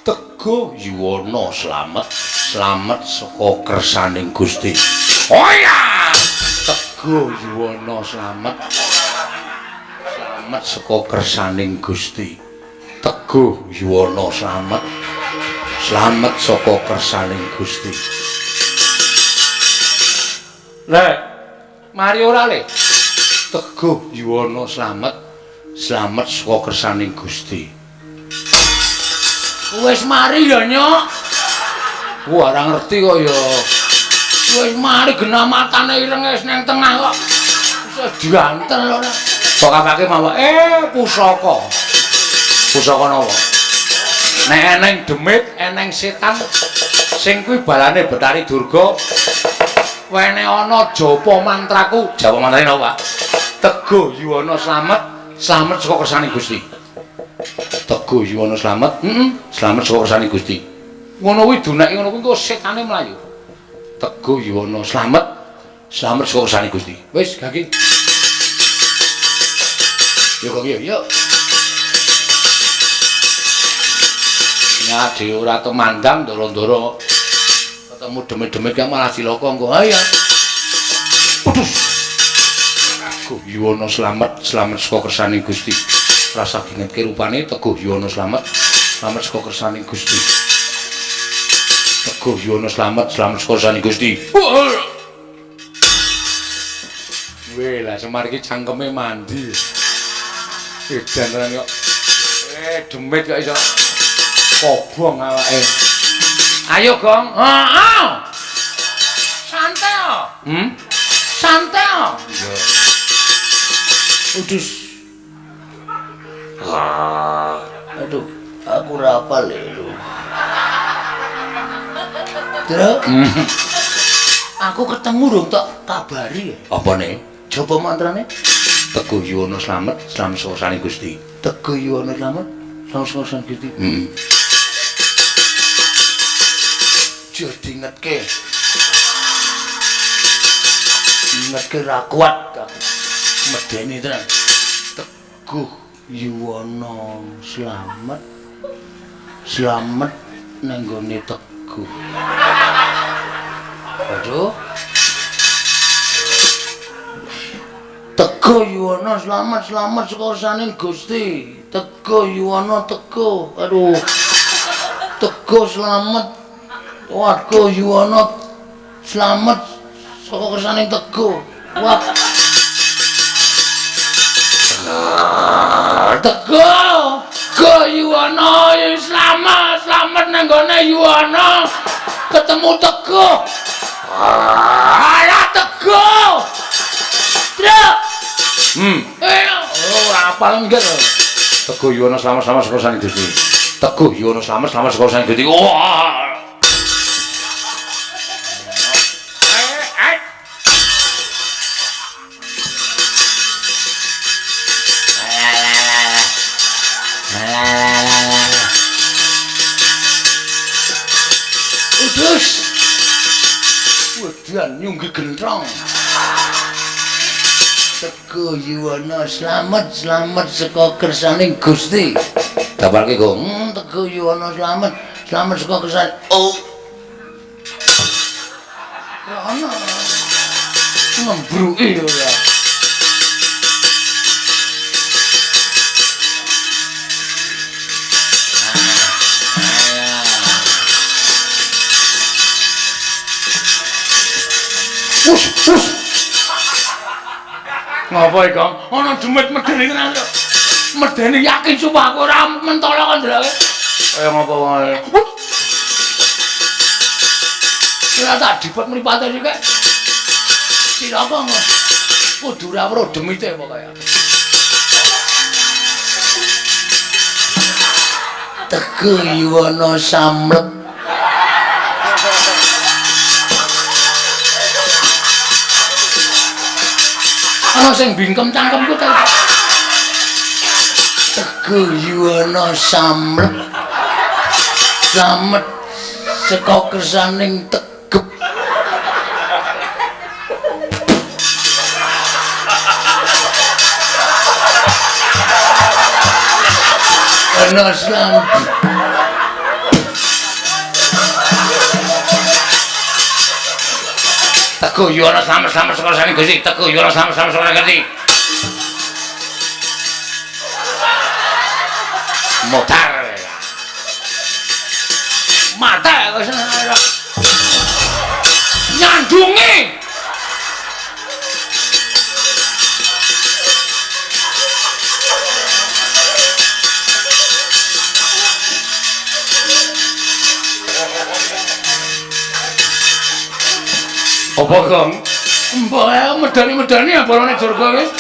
Teguh Yuwana slamet, slamet saka kersaning Gusti. Oh iya. Teguh Yuwana slamet. Slamet saka kersaning Gusti. Teguh Yuwana slamet. Slamet saka kersaning Gusti. Lek mari ora le. Teguh Yuwana slamet, slamet saka kersaning Gusti. Wis mari ya, Nyok. Wah, ora ngerti kok ya. Wis mari genah matane ireng wis nang tengah kok. Wis diantel ora. Kok kapake mawon pusaka. Pusaka napa? Nek eneng demit, eneng setan sing kuwi balane Betari Durga. Wene ana japa mantraku. Japa mantrane napa, Pak? Teguh Yuwana slamet, slamet saka kersane Gusti. Teguh Yuwana slamet, slamet saka kersane Gusti. Ngono kuwi duneke ngono kuwi engko setane mlayu. Teguh Yuwana slamet, slamet saka kersane Gusti. Wis, gaki. Yo kok yo, yo. Nyade ora temandang ndoro-ndoro. Ketemu demit-demit kang malah cilaka engko. Ayo. Waduh. Teguh Yuwana slamet, slamet saka kersane Gusti. Rasa dingetke rupane Teguh Yuwana slamet, slamet saka kersane Gusti. Teguh Yuwana slamet, slamet saka kersane Gusti. Weh, lah Semar iki cangkeme mandi. Edan tenan kok. Demit kok iso kobong awake. Ayo, Gong. Heeh. Santai. Santai. Iya. Udus. Aduh, aku ora hafal lho. Truk. Aku ketemu dong tak kabari. Apa nih? Japa mantrane? Teguh Yuwana slamet, slamet saka kersane Gusti. Teguh Yuwana slamet, slamet saka kersane Gusti. Heeh. Aja dingetke. Dingetke ra kuat aku. Medeni tenan. Teguh Yuwana slamet, slamet nang nggone Teguh. Aduh. Teguh Yuwana slamet, slamet saka kersane Gusti. Teguh Yuwana teguh. Aduh. Teguh slamet. Warga Yuwana slamet saka kersane Teguh. Wah. Teguh, Teguh Yuwana slamet, slamet nang nggone Yuwana. Ketemu Teguh. Alah Teguh. Truk. Ora apal enggak. Teguh Yuwana slamet, slamet saka kersane Gusti. Teguh Yuwana slamet, slamet saka kersane Gusti. Wah. Udus. Wedan nyunggi gentrong. Teguh Yuwana slamet, slamet saka kersane Gusti. Daparke, Gong. Teguh Yuwana slamet, slamet saka kersane. Oh. Rono. Ngembruki ora. Us, us. Ngapa iki, Kang? Ana demit medeni tenan kok. Medeni yakin sumpah aku ora mentolo kok ndeloke. Kaya ngapa wae. Ora tak dipet mripate iki. Cilaka kok. Kudu ora weruh demite pokoke. Teguh Yuwana Samlet. Ana sing bingkem cangkemku ta. Teguh Yuwana Samlet. Slamet saka kersaning tegep. Ana slamet. Teguh Yuwana Slamet slamet saka kersaning Gusti. Teguh Yuwana Slamet slamet saka kersaning Gusti. Motar. Mata kok seneng nyandungi. Apa, Kang? Mbok medani-medani ya bolone Durga iki.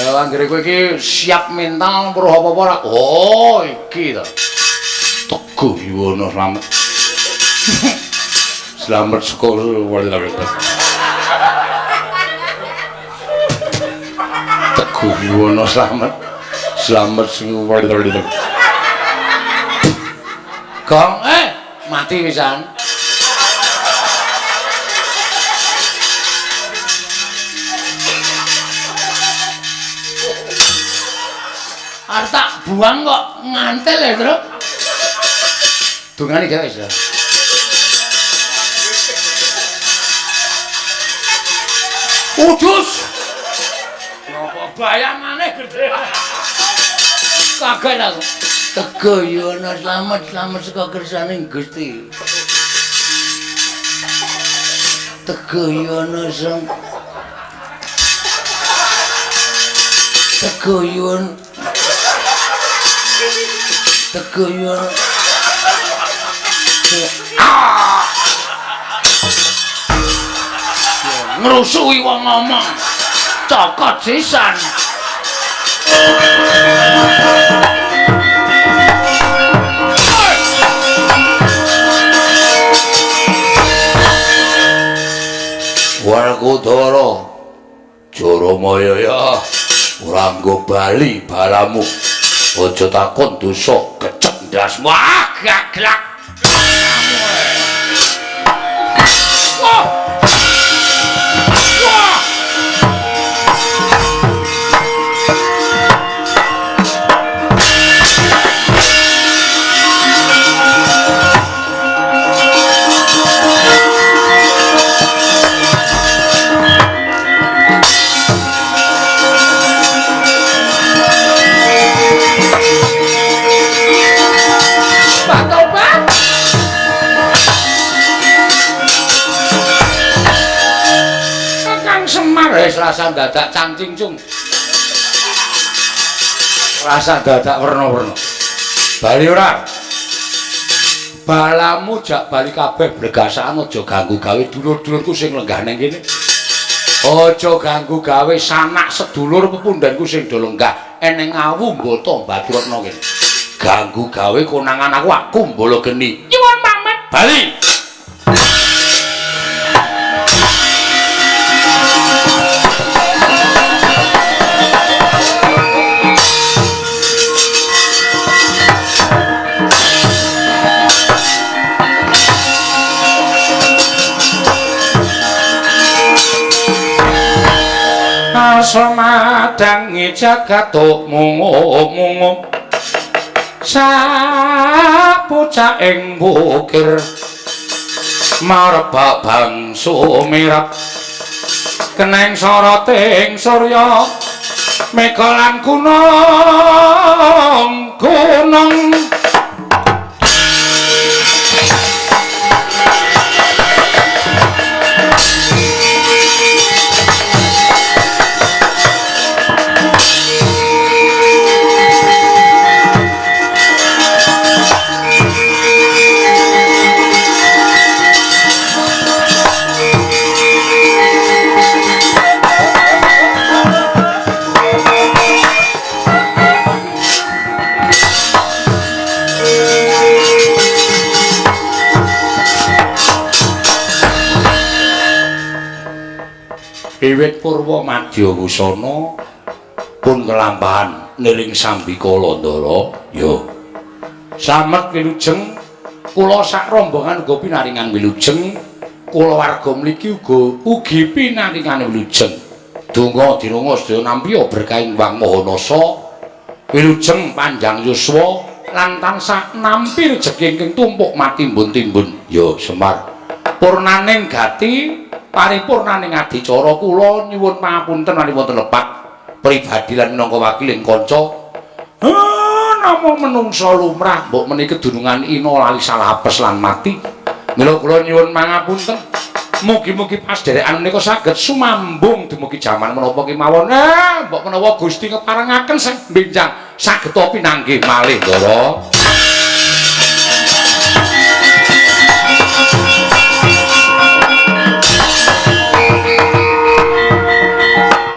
Ayo anggere kowe iki siap mental weruh apa-apa ora? Oh, iki to. Teguh Yuwana Slamet. Slamet saka Teguh Yuwana Slamet. Slamet sing Gong, mati pisan. Arep tak buang kok ngantel ya, Truk. Dungane gawe wis. Udus. Napa bayangane gedhe. Kaget aku. Teguh Yuwana Slamet slamet saka kersaning Gusti. Teguh Yuwana Slamet. Teguh Yuwana. Teguh Yuwana. Ngrusuhi wong ngomong. Cokot sisan. Werkudara Jaramaya ya ora nggo bali balamu. Aja takon dosa kecek ndasmu. Ah, gaglak. Wah. Wah. Wis rasa dadak cangcingcung. Rasa dadak werna-werna. Bali ora? Balamu jak bali kabeh blegasan aja ganggu gawe dulur-dulurku sing lenggah ning kene. Aja ganggu gawe sanak sedulur pepundhenku sing do lenggah eneng awu mbata Baturetna kene. Ganggu gawe konangan aku aku mbala geni. Nyuwun pamit. Bali. Semadangi jagat mungu-mungu sapucaking bukir marbak bangsu mirap keneng soroting surya mega lan gunung gunung. Wiwit purwa madya wusana pun kelampahan niring sambikala, Ndara. Yo. Slamet wilujeng, kula sak rombongan uga pinaringan wilujeng. Kulawarga mriki uga ugi pinaringan wilujeng. Donga dinonga sedaya nampiya berkahing Wang Maha Nasa. Wilujeng panjang yuswa lan tansah nampi rejeki ingkang tumpuk matimbun-timbun. Yo Semar. Purnaning gati paripurnaning adicara kula nyuwun pangapunten menawi wonten lepat pribadi lan minangka wakiling kanca. Namung menungsa lumrah mbok menika kedunungan ina lali salah apes lan mati. Mila kula nyuwun pangapunten. Mugi-mugi pasdereken menika saged sumambung dumugi jaman menapa kemawon. Mbok menawa Gusti ngeparengaken sing benjang saged pinanggih malih, Ndara.